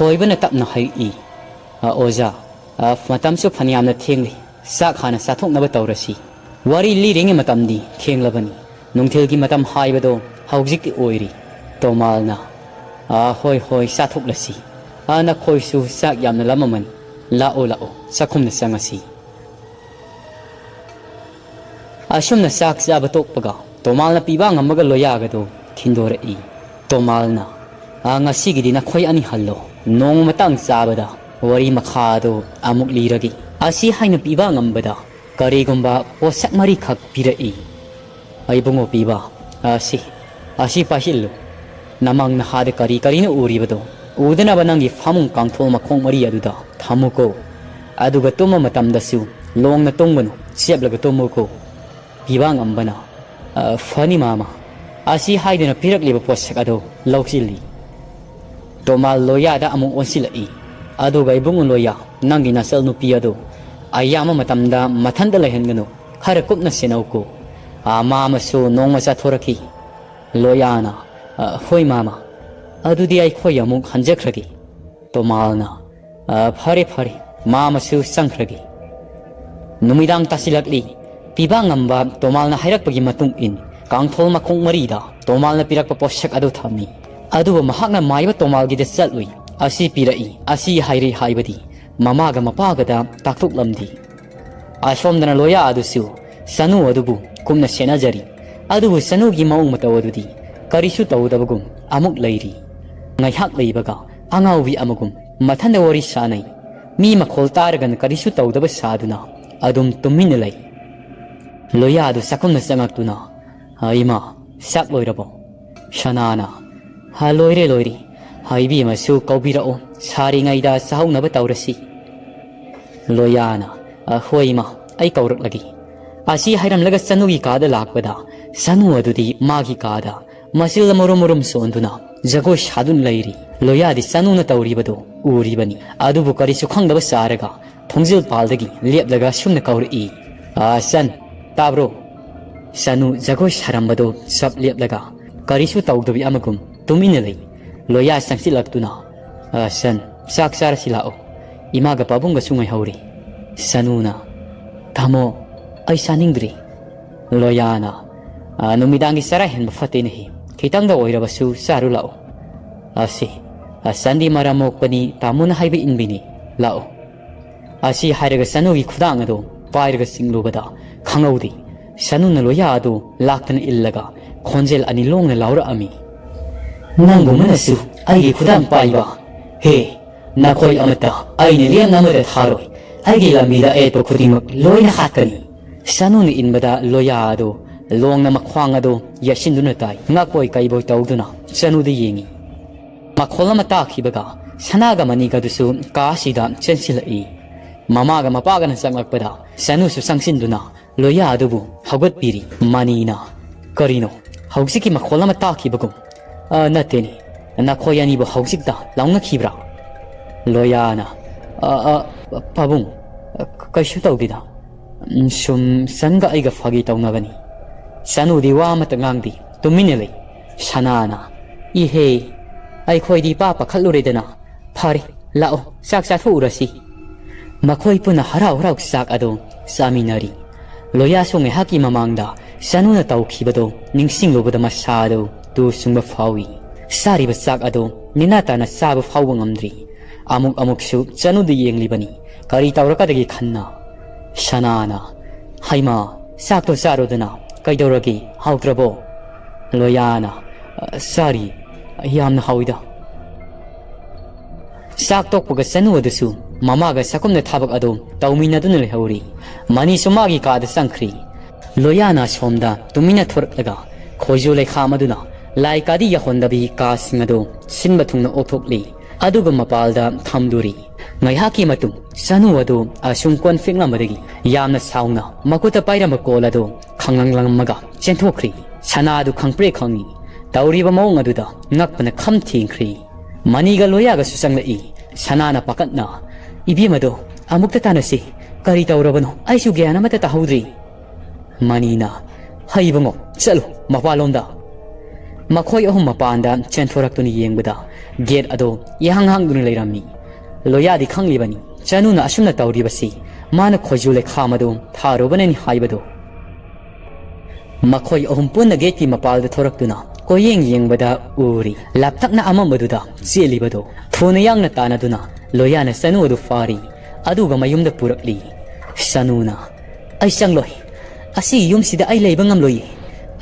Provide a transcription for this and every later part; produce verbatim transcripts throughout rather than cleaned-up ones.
ꯊꯣꯏꯕꯅ ꯇꯞꯅ ꯍꯥꯏꯔꯛꯏ, "ꯑ, ꯑꯣꯖꯥ, ꯑ, ꯃꯇꯝꯁꯨ ꯐꯅꯌꯥꯝꯅ ꯊꯦꯡꯂꯤ꯫ ꯆꯥꯛ ꯍꯥꯟꯅ ꯆꯥꯊꯣꯛꯅꯕ ꯇꯧꯔꯁꯤ꯫ ꯋꯥꯔꯤ ꯂꯤꯔꯤꯉꯩ ꯃꯇꯝꯗꯤ ꯊꯦꯡꯂꯕꯅꯤ꯫ ꯅꯨꯡꯊꯤꯜꯒꯤ ꯃꯇꯝ ꯍꯥꯏꯕꯗꯣ ꯍꯧꯖꯤꯛꯇꯤ ꯑꯣꯏꯔꯤ꯫" ꯇꯣꯃꯥꯜꯅ, "ꯑ, ꯍꯣꯏ, ꯍꯣꯏ, ꯆꯥꯊꯣꯛꯂꯁꯤ꯫ ꯑ, ꯅꯈꯣꯏꯁꯨ ꯆꯥꯛ ꯌꯥꯝꯅ ꯂꯥꯝꯃꯝꯃꯅꯤ꯫ ꯂꯥꯛꯑꯣ, ꯂꯥꯛꯑꯣ, ꯆꯥꯛꯈꯨꯝꯗ ꯆꯪꯉꯁꯤ꯫" ꯑꯁꯨꯝꯅ ꯆꯥꯛ ꯆꯥꯕ ꯇꯣꯛꯄꯒ ꯇꯣꯃꯥꯜꯅ ꯄꯤꯕꯥ ꯉꯝꯕꯒ ꯂꯣꯌꯥꯒꯗꯨ ꯊꯤꯟꯗꯣꯔꯛꯏ꯫ ꯇꯣꯃꯥꯜꯅ, "ꯑ, ꯉꯁꯤꯒꯤꯗꯤ ꯅꯈꯣꯏ ꯑꯅꯤ ꯍꯜꯂꯣ꯫ ꯅꯣꯡꯃ ꯃꯇꯥꯡ ꯆꯥꯕꯗ ꯋꯥꯔꯤ ꯃꯈꯥ ꯑꯗꯨ ꯑꯃꯨꯛ ꯂꯤꯔꯒꯦ꯫" ꯑꯁꯤ ꯍꯥꯏꯅ ꯄꯤꯕꯥ ꯉꯝꯕꯗ ꯀꯔꯤꯒꯨꯝꯕ ꯄꯣꯠꯁꯛ ꯃꯔꯤꯈꯛ ꯄꯤꯔꯛꯏ꯫ "ꯏꯕꯨꯡꯉꯣ ꯄꯤꯕꯥ, ꯑꯁꯤ, ꯑꯁꯤ ꯄꯥꯏꯁꯤꯜꯂꯨ꯫ ꯅꯃꯪ ꯅꯍꯥꯗ ꯀꯔꯤ ꯀꯔꯤꯅꯣ ꯎꯔꯤꯕꯗꯣ ꯎꯗꯅꯕ ꯅꯪꯒꯤ ꯐꯃꯨꯡ ꯀꯥꯡꯊꯣꯜ ꯃꯈꯣꯡ ꯃꯔꯤ ꯑꯗꯨꯗ ꯊꯝꯃꯨꯀꯣ꯫ ꯑꯗꯨꯒ ꯇꯨꯝꯕ ꯃꯇꯝꯗꯁꯨ ꯂꯣꯡꯅ ꯇꯨꯝꯒꯅꯨ, ꯆꯦꯞꯂꯒ ꯇꯨꯝꯃꯨꯀꯣ꯫" ꯄꯤꯕꯥ ꯉꯝꯕꯅ, "ꯑ, ꯐꯅꯤ ꯃꯥꯃ꯫" ꯑꯁꯤ ꯍꯥꯏꯗꯨꯅ ꯄꯤꯔꯛꯂꯤꯕ ꯄꯣꯠꯁꯛ ꯑꯗꯨ ꯂꯧꯁꯤꯜꯂꯤ꯫ ꯇꯣꯃꯥꯜ ꯂꯣꯌꯥꯗ ꯑꯃꯨꯛ ꯑꯣꯟꯁꯤꯜꯂꯛꯏ꯫ "ꯑꯗꯨꯒ ꯏꯕꯨꯡꯉꯣ ꯂꯣꯌꯥ, ꯅꯪꯒꯤ ꯅꯆꯜ ꯅꯨꯄꯤ ꯑꯗꯨ ꯑꯌꯥꯝꯕ ꯃꯇꯝꯗ ꯃꯊꯟꯇ ꯂꯩꯍꯟꯒꯅꯨ, ꯈꯔ ꯀꯨꯞꯅ ꯁꯦꯟꯅꯧꯀꯣ꯫" ꯑ, ꯃꯥꯃꯁꯨ ꯅꯣꯡꯃ ꯆꯥꯊꯣꯔꯛꯈꯤ꯫ ꯂꯣꯌꯥꯅ, "ꯑ, ꯍꯣꯏ ꯃꯥꯃ, ꯑꯗꯨꯗꯤ ꯑꯩꯈꯣꯏ ꯑꯃꯨꯛ ꯍꯟꯖꯈ꯭ꯔꯒꯦ꯫" ꯇꯣꯃꯥꯜꯅ, "ꯑ, ꯐꯔꯦ, ꯐꯔꯦ, ꯃꯥꯃꯁꯨ ꯆꯪꯈ꯭ꯔꯒꯦ꯫" ꯅꯨꯃꯤꯗꯥꯡ ꯇꯥꯁꯤꯜꯂꯛꯂꯤ꯫ ꯄꯤꯕꯥ ꯉꯝꯕ ꯇꯣꯃꯥꯜꯅ ꯍꯥꯏꯔꯛꯄꯒꯤ ꯃꯇꯨꯡ ꯏꯟ ꯀꯥꯡꯊꯣꯜ ꯃꯈꯣꯡ ꯃꯔꯤꯗ ꯇꯣꯃꯥꯜꯅ ꯄꯤꯔꯛꯄ ꯄꯣꯠꯁꯛ ꯑꯗꯨ ꯊꯝꯃꯤ꯫ ꯑꯗꯨꯕꯨ ꯃꯍꯥꯛꯅ ꯃꯥꯏꯕ ꯇꯣꯃꯥꯜꯒꯤꯗ ꯆꯠꯂꯨꯏ꯫ "ꯑꯁꯤ ꯄꯤꯔꯛꯏ, ꯑꯁꯤ ꯍꯥꯏꯔꯤ" ꯍꯥꯏꯕꯗꯤ ꯃꯃꯥꯒ ꯃꯄꯥꯒꯗ ꯇꯥꯛꯊꯣꯛꯂꯝꯗꯦ꯫ ꯑꯁꯣꯝꯗꯅ ꯂꯣꯌꯥ ꯑꯗꯨꯁꯨ ꯆꯅꯨ ꯑꯗꯨꯕꯨ ꯀꯨꯞꯅ ꯁꯦꯟꯅꯖꯔꯤ꯫ ꯑꯗꯨꯕꯨ ꯆꯅꯨꯒꯤ ꯃꯑꯣꯡ ꯃꯇꯧ ꯑꯗꯨꯗꯤ ꯀꯔꯤꯁꯨ ꯇꯧꯗꯕꯒꯨꯝ ꯑꯃꯨꯛ ꯂꯩꯔꯤ꯫ ꯉꯥꯏꯍꯥꯛ ꯂꯩꯕꯒ ꯑꯉꯥꯎꯕꯤ ꯑꯃꯒꯨꯝ ꯃꯊꯟꯗ ꯋꯥꯔꯤ ꯁꯥꯅꯩ꯫ ꯃꯤ ꯃꯈꯣꯜ ꯇꯥꯔꯒꯅ ꯀꯔꯤꯁꯨ ꯇꯧꯗꯕ ꯁꯥꯗꯨꯅ ꯑꯗꯨꯝ ꯇꯨꯃꯤꯟꯅ ꯂꯩ꯫ ꯂꯣꯌꯥꯗꯨ ꯆꯥꯛꯈꯨꯝꯗ ꯆꯪꯉꯛꯇꯨꯅ, "ꯏꯃꯥ, ꯆꯥꯛ ꯂꯣꯏꯔꯕꯣ?" ꯁꯅꯥꯅ, "ꯍꯥ, ꯂꯣꯏꯔꯦ, ꯂꯣꯏꯔꯦ꯫ ꯍꯥ, ꯏꯕꯦꯝꯃꯁꯨ ꯀꯧꯕꯤꯔꯛꯑꯣ, ꯁꯥꯔꯤꯉꯩꯗ ꯆꯥꯍꯧꯅꯕ ꯇꯧꯔꯁꯤ꯫" ꯂꯣꯌꯥꯅ, "ꯑ, ꯍꯣꯏ ꯏꯃꯥ, ꯑꯩ ꯀꯧꯔꯛꯂꯒꯦ꯫" ꯑꯁꯤ ꯍꯥꯏꯔꯝꯂꯒ ꯆꯅꯨꯒꯤ ꯀꯥꯗ ꯂꯥꯛꯄꯗ ꯆꯅꯨ ꯑꯗꯨꯗꯤ ꯃꯥꯒꯤ ꯀꯥꯗ ꯃꯆꯤꯜ ꯃꯔꯨꯝ ꯃꯔꯨꯝ ꯁꯣꯟꯗꯨꯅ ꯖꯒꯣꯏ ꯁꯥꯗꯨꯅ ꯂꯩꯔꯤ꯫ ꯂꯣꯌꯥꯗꯤ ꯆꯅꯨꯅ ꯇꯧꯔꯤꯕꯗꯨ ꯎꯔꯤꯕꯅꯤ꯫ ꯑꯗꯨꯕꯨ ꯀꯔꯤꯁꯨ ꯈꯪꯗꯕ ꯁꯥꯔꯒ ꯊꯣꯡꯖꯤꯜ ꯄꯥꯜꯗꯒꯤ ꯂꯦꯞꯂꯒ ꯁꯨꯝꯅ ꯀꯧꯔꯛꯏ, "ꯑ, ꯆꯟ, ꯇꯥꯕ꯭ꯔꯣ?" ꯆꯅꯨ ꯖꯒꯣꯏ ꯁꯥꯔꯝꯕꯗꯨ ꯆꯞ ꯂꯦꯞꯂꯒ ꯀꯔꯤꯁꯨ ꯇꯧꯗꯕꯤ ꯑꯃꯒꯨꯝ ꯇꯨꯃꯤꯟꯅ ꯂꯩ꯫ ꯂꯣꯌꯥ ꯆꯪꯁꯤꯜꯂꯛꯇꯨꯅ, "ꯑ, ꯁꯟ, ꯆꯥꯛ ꯆꯥꯔꯁꯤ ꯂꯥꯛꯑꯣ꯫ ꯏꯃꯥꯒ ꯄꯥꯕꯨꯡꯒꯁꯨ ꯉꯥꯏꯍꯧꯔꯤ꯫" ꯁꯅꯨꯅ, "ꯇꯥꯃꯣ, ꯑꯩ ꯆꯥꯅꯤꯡꯗ꯭ꯔꯤ꯫" ꯂꯣꯌꯥꯅ, "ꯑ, ꯅꯨꯃꯤꯗꯥꯡꯒꯤ ꯆꯔꯥ ꯍꯦꯟꯕ ꯐꯠꯇꯦꯅꯦꯍꯦ꯫ ꯈꯤꯇꯪꯗ ꯑꯣꯏꯔꯕꯁꯨ ꯆꯥꯔꯨ ꯂꯥꯛꯑꯣ꯫" "ꯑꯁꯤ, ꯑ, ꯁꯟꯗꯤ ꯃꯔꯝ ꯃꯣꯛꯄꯅꯤ, ꯇꯥꯃꯣꯅ ꯍꯥꯏꯕ ꯏꯟꯕꯤꯅꯤ꯫ ꯂꯥꯛꯑꯣ꯫" ꯑꯁꯤ ꯍꯥꯏꯔꯒ ꯁꯅꯨꯒꯤ ꯈꯨꯗꯥꯡ ꯑꯗꯨ ꯄꯥꯏꯔꯒ ꯆꯤꯡꯂꯨꯕꯗ ꯈꯪꯍꯧꯗꯦ꯫ ꯁꯅꯨꯅ ꯂꯣꯌꯥ ꯑꯗꯨ ꯂꯥꯛꯇꯅ ꯏꯜꯂꯒ ꯈꯣꯟꯖꯦꯜ ꯑꯅꯤ ꯂꯣꯡꯅ ꯂꯥꯎꯔꯛꯑꯝꯃꯤ꯫ "ꯅꯪꯒꯨꯝꯕꯅꯁꯨ ꯑꯩꯒꯤ ꯈꯨꯗꯥꯡ ꯄꯥꯏꯕ? ꯍꯦ, ꯅꯈꯣꯏ ꯑꯃꯠꯇ ꯑꯩꯅ ꯂꯦꯝꯅ ꯑꯃꯠꯇ ꯊꯥꯔꯣꯏ꯫ ꯑꯩꯒꯤ ꯂꯝꯕꯤꯗ ꯑꯌꯦꯠꯄ ꯈꯨꯗꯤꯡꯃꯛ ꯂꯣꯏꯅ ꯍꯥꯠꯀꯅꯤ꯫" ꯁꯅꯨꯅ ꯏꯟꯕꯗ ꯂꯣꯌꯥ ꯑꯗꯨ ꯂꯣꯡꯅ ꯃꯈ꯭ꯋꯥꯡ ꯑꯗꯨ ꯌꯩꯁꯤꯟꯗꯨꯅ ꯇꯥꯏ꯫ ꯉꯛꯄꯣꯏ ꯀꯩꯕꯣꯏ ꯇꯧꯗꯨꯅ ꯁꯅꯨꯗ ꯌꯦꯡꯉꯤ꯫ ꯃꯈꯣꯜ ꯑꯃ ꯇꯥꯈꯤꯕꯒ ꯁꯅꯥꯒ ꯃꯅꯤꯒꯗꯨꯁꯨ ꯀꯥ ꯑꯁꯤꯗ ꯆꯦꯟꯁꯤꯜꯂꯛꯏ꯫ ꯃꯃꯥꯒ ꯃꯄꯥꯒꯅ ꯆꯪꯂꯛꯄꯗ ꯁꯅꯨꯁꯨ ꯆꯪꯁꯤꯟꯗꯨꯅ ꯂꯣꯌꯥ ꯑꯗꯨꯕꯨ ꯍꯧꯒꯠꯄꯤꯔꯤ꯫ ꯃꯅꯤꯅ, "ꯀꯔꯤꯅꯣ? ꯍꯧꯖꯤꯛꯀꯤ ꯃꯈꯣꯜ ꯑꯃ ꯇꯥꯈꯤꯕꯒꯨꯝ꯫" "ꯑ, ꯅꯠꯇꯦꯅꯦ꯫ ꯅꯈꯣꯏ ꯑꯅꯤꯕꯨ ꯍꯧꯖꯤꯛꯇ ꯂꯥꯎꯅꯈꯤꯕ꯭ꯔꯥ?" ꯂꯣꯌꯥꯅ, "ꯑ, ꯑ, ꯄꯥꯕꯨꯡ, ꯑ, ꯀꯩꯁꯨ ꯇꯧꯗꯦꯗ꯫ ꯎꯝ, ꯁꯨꯝ ꯁꯟꯒ ꯑꯩꯒ ꯐꯥꯒꯤ ꯇꯧꯅꯕꯅꯤ꯫" ꯁꯅꯨꯗꯤ ꯋꯥ ꯑꯃꯠꯇ ꯉꯥꯡꯗꯦ, ꯇꯨꯃꯤꯟꯅ ꯂꯩ꯫ ꯁꯅꯥꯅ, "ꯏꯍꯦ, ꯑꯩꯈꯣꯏꯗꯤ ꯏꯄꯥ ꯄꯥꯈꯠꯂꯨꯔꯦꯗꯅ꯫ ꯐꯔꯦ, ꯂꯥꯛꯑꯣ, ꯆꯥꯛ ꯆꯥꯊꯣꯛꯎꯔꯁꯤ꯫" ꯃꯈꯣꯏ ꯄꯨꯟꯅ ꯍꯔꯥꯎ ꯍꯔꯥꯎ ꯆꯥꯛ ꯑꯗꯨ ꯆꯥꯃꯤꯟꯅꯔꯤ꯫ ꯂꯣꯌꯥꯁꯨ ꯉꯥꯏꯍꯥꯛꯀꯤ ꯃꯃꯥꯡꯗ ꯁꯅꯨꯅ ꯇꯧꯈꯤꯕꯗꯨ ꯅꯤꯡꯁꯤꯡꯂꯨꯕꯗ ꯃꯁꯥꯗꯨ ꯇꯨ ꯆꯨꯡꯕ ꯐꯥꯎꯏ꯫ ꯆꯥꯔꯤꯕ ꯆꯥꯛ ꯑꯗꯨ ꯅꯦꯅꯥ ꯇꯥꯅ ꯆꯥꯕ ꯐꯥꯎꯕ ꯉꯝꯗ꯭ꯔꯤ꯫ ꯑꯃꯨꯛ ꯑꯃꯨꯛꯁꯨ ꯁꯅꯨꯗ ꯌꯦꯡꯂꯤꯕꯅꯤ, ꯀꯔꯤ ꯇꯧꯔꯛꯀꯗꯒꯦ ꯈꯟꯅ꯫ ꯁꯅꯥꯅ, "ꯍꯩꯃꯥ, ꯆꯥꯛꯇꯣ ꯆꯥꯔꯣꯗꯅ, ꯀꯩꯗꯧꯔꯒꯦ, ꯍꯥꯎꯇ꯭ꯔꯕꯣ?" ꯂꯣꯌꯥꯅ, "ꯑ, ꯆꯥꯔꯤ, ꯌꯥꯝꯅ ꯍꯥꯎꯏꯗ꯫" ꯆꯥꯛ ꯇꯣꯛꯄꯒ ꯁꯅꯨ ꯑꯗꯨꯁꯨ ꯃꯃꯥꯒ ꯆꯥꯛꯈꯨꯝꯗ ꯊꯕꯛ ꯑꯗꯨ ꯇꯧꯃꯤꯟꯅꯗꯨꯅ ꯂꯩꯍꯧꯔꯤ꯫ ꯃꯅꯤꯁꯨ ꯃꯥꯒꯤ ꯀꯥꯗ ꯆꯪꯈ꯭ꯔꯤ꯫ ꯂꯣꯌꯥꯅ ꯑꯁꯣꯝꯗ ꯇꯨꯃꯤꯟꯅ ꯊꯣꯔꯛꯂꯒ ꯈꯣꯏꯖꯨ ꯂꯩꯈꯥꯝ ꯑꯗꯨꯅ ꯂꯥꯏ ꯀꯥꯗꯤ ꯌꯥꯍꯣꯟꯗꯕꯤ ꯀꯥꯁꯤꯡ ꯑꯗꯨ ꯁꯤꯟꯕ ꯊꯨꯡꯅ ꯑꯣꯛꯊꯣꯛꯂꯤ꯫ ꯑꯗꯨꯒ ꯃꯄꯥꯜꯗ ꯊꯝꯗꯨꯔꯤ꯫ ꯉꯥꯏꯍꯥꯛꯀꯤ ꯃꯇꯨꯡ ꯁꯅꯨ ꯑꯗꯨ ꯑꯁꯨꯝ ꯀꯣꯟ ꯐꯦꯡꯂꯝꯕꯗꯒꯤ ꯌꯥꯝꯅ ꯁꯥꯎꯅ ꯃꯈꯨꯠꯇ ꯄꯥꯏꯔꯝꯕ ꯀꯣꯜ ꯑꯗꯨ ꯈꯪꯂꯪ ꯂꯪꯂꯝꯃꯒ ꯆꯦꯟꯊꯣꯛꯈ꯭ꯔꯤ꯫ ꯁꯅꯥ ꯑꯗꯨ ꯈꯪꯄ꯭ꯔꯦꯛ ꯈꯪꯉꯤ꯫ ꯇꯧꯔꯤꯕ ꯃꯑꯣꯡ ꯑꯗꯨꯗ ꯉꯛꯄꯅ ꯈꯝ ꯊꯦꯡꯈ꯭ꯔꯤ꯫ ꯃꯅꯤꯒ ꯂꯣꯌꯥꯒꯁꯨ ꯆꯪꯂꯛꯏ꯫ ꯁꯅꯥꯅ ꯄꯥꯈꯠꯅ, "ꯏꯕꯦꯝꯃꯗꯣ ꯑꯃꯨꯛꯇ ꯇꯥꯟꯅꯁꯤ꯫ ꯀꯔꯤ ꯇꯧꯔꯕꯅꯣ? ꯑꯩꯁꯨ ꯒ꯭ꯌꯥꯟ ꯑꯃꯠꯇ ꯇꯥꯍꯧꯗ꯭ꯔꯤ꯫" ꯃꯅꯤꯅ, "ꯍꯩ ꯏꯕꯨꯡꯉꯣ, ꯆꯠꯂꯨ ꯃꯄꯥꯟꯂꯣꯝꯗ꯫" ꯃꯈꯣꯏ ꯑꯍꯨꯝ ꯃꯄꯥꯟꯗ ꯆꯦꯟꯊꯣꯔꯛꯇꯨꯅ ꯌꯦꯡꯕꯗ ꯒꯦꯠ ꯑꯗꯨ ꯏꯍꯥꯡ ꯍꯥꯡꯗꯨꯅ ꯂꯩꯔꯝꯃꯤ꯫ ꯂꯣꯌꯥꯗꯤ ꯈꯪꯂꯤꯕꯅꯤ, ꯆꯅꯨꯅ ꯑꯁꯨꯝꯅ ꯇꯧꯔꯤꯕꯁꯤ ꯃꯥꯅ ꯈꯣꯏꯖꯨ ꯂꯩꯈꯥꯝ ꯑꯗꯨ ꯊꯥꯔꯨꯕꯅꯅꯤ ꯍꯥꯏꯕꯗꯨ꯫ ꯃꯈꯣꯏ ꯑꯍꯨꯝ ꯄꯨꯟꯅ ꯒꯦꯠꯀꯤ ꯃꯄꯥꯜꯗ ꯊꯣꯔꯛꯇꯨꯅ ꯀꯣꯏꯌꯦꯡ ꯌꯦꯡꯕꯗ ꯎꯔꯤ, ꯂꯥꯞꯇꯛꯅ ꯑꯃꯝꯕꯗꯨꯗ ꯆꯦꯜꯂꯤꯕꯗꯨ꯫ ꯊꯨꯅ ꯌꯥꯡꯅ ꯇꯥꯟꯅꯗꯨꯅ ꯂꯣꯌꯥꯅ ꯆꯅꯨ ꯑꯗꯨ ꯐꯥꯔꯤ, ꯑꯗꯨꯒ ꯃꯌꯨꯝꯗ ꯄꯨꯔꯛꯂꯤ꯫ ꯆꯅꯨꯅ, "ꯑꯩ ꯆꯪꯂꯣꯏ꯫ ꯑꯁꯤꯒꯤ ꯌꯨꯝꯁꯤꯗ ꯑꯩ ꯂꯩꯕ ꯉꯝꯂꯣꯏꯌꯦ꯫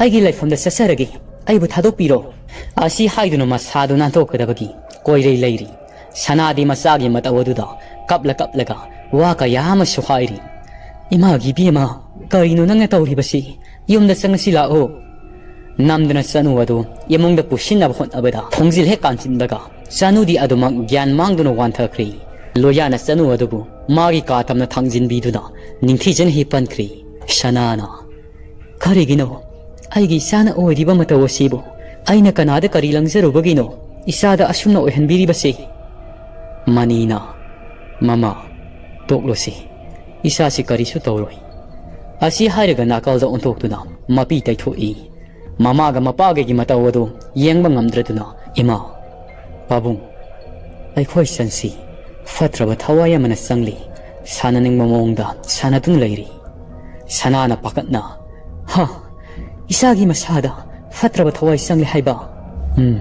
ꯑꯩꯒꯤ ꯂꯩꯐꯝꯗ ꯆꯠꯆꯔꯒꯦ꯫ ꯑꯩꯕꯨ ꯊꯥꯗꯣꯛꯄꯤꯔꯣ꯫" ꯑꯁꯤ ꯍꯥꯏꯗꯨꯅ ꯃꯁꯥꯗꯨ ꯅꯥꯟꯊꯣꯛꯀꯗꯕꯒꯤ ꯀꯣꯏꯔꯩ ꯂꯩꯔꯤ꯫ ꯁꯅꯥꯗꯤ ꯃꯆꯥꯒꯤ ꯃꯇꯧ ꯑꯗꯨꯗ ꯀꯞꯂ ꯀꯞꯂꯒ ꯋꯥ ꯀꯌꯥ ꯑꯃꯁꯨ ꯍꯥꯏꯔꯤ꯫ "ꯏꯃꯥꯒꯤ ꯏꯕꯦꯝꯃ, ꯀꯔꯤꯅꯣ ꯅꯪꯅ ꯇꯧꯔꯤꯕꯁꯤ? ꯌꯨꯝꯗ ꯆꯪꯉꯁꯤ ꯂꯥꯛꯑꯣ꯫" ꯅꯝꯗꯅ ꯆꯅꯨ ꯑꯗꯨ ꯏꯃꯨꯡꯗ ꯄꯨꯁꯤꯟꯅꯕ ꯍꯣꯠꯅꯕꯗ ꯊꯣꯡꯖꯤꯜ ꯍꯦꯛ ꯀꯥꯟꯁꯤꯟꯕꯒ ꯆꯅꯨꯗꯤ ꯑꯗꯨꯃꯛ ꯒ꯭ꯌꯥꯟ ꯃꯥꯡꯗꯨꯅ ꯋꯥꯟꯊꯈ꯭ꯔꯤ꯫ ꯂꯣꯌꯥꯅ ꯆꯅꯨ ꯑꯗꯨꯕꯨ ꯃꯥꯒꯤ ꯀꯥ ꯇꯝꯅ ꯊꯥꯡꯖꯤꯟꯕꯤꯗꯨꯅ ꯅꯤꯡꯊꯤꯖꯅ ꯍꯤꯞꯄꯟꯈ꯭ꯔꯤ꯫ ꯁꯅꯥꯅ, "ꯀꯔꯤꯒꯤꯅꯣ ꯑꯩꯒꯤ ꯏꯆꯥꯅ ꯑꯣꯏꯔꯤꯕ ꯃꯇꯧ ꯑꯁꯤꯕꯨ ꯑꯩꯅ ꯀꯅꯥꯗ ꯀꯔꯤ ꯂꯪꯖꯔꯨꯕꯒꯤꯅꯣ ꯏꯆꯥꯗ ꯑꯁꯨꯝꯅ ꯑꯣꯏꯍꯟꯕꯤꯔꯤꯕꯁꯦ?" ꯃꯅꯤꯅ, "ꯃꯃꯥ, ꯇꯣꯛꯂꯣꯁꯤ꯫ ꯏꯆꯥꯁꯤ ꯀꯔꯤꯁꯨ ꯇꯧꯔꯣꯏ꯫" ꯑꯁꯤ ꯍꯥꯏꯔꯒ ꯅꯥꯀꯜꯗ ꯑꯣꯟꯊꯣꯛꯇꯨꯅ ꯃꯄꯤ ꯇꯩꯊꯣꯛꯏ꯫ ꯃꯃꯥꯒ ꯃꯄꯥꯒꯒꯤ ꯃꯇꯧ ꯑꯗꯨ ꯌꯦꯡꯕ ꯉꯝꯗ꯭ꯔꯗꯨꯅ, "ꯏꯃꯥ, ꯄꯥꯕꯨꯡ, ꯑꯩꯈꯣꯏ ꯆꯟꯁꯤ ꯐꯠꯇ꯭ꯔꯕ ꯊꯋꯥꯏ ꯑꯃꯅ ꯆꯪꯂꯤ꯫ ꯁꯥꯟꯅꯅꯤꯡꯕ ꯃꯑꯣꯡꯗ ꯁꯥꯟꯅꯗꯨꯅ ꯂꯩꯔꯤ꯫" ꯁꯅꯥꯅ ꯄꯥꯈꯠꯅ, "ꯍꯥ? ꯏꯆꯥꯒꯤ ꯃꯁꯥꯗ ꯐꯠꯇ꯭ꯔꯕ ꯊꯋꯥꯏ ꯆꯪꯂꯦ ꯍꯥꯏꯕ?" "ꯎꯝ,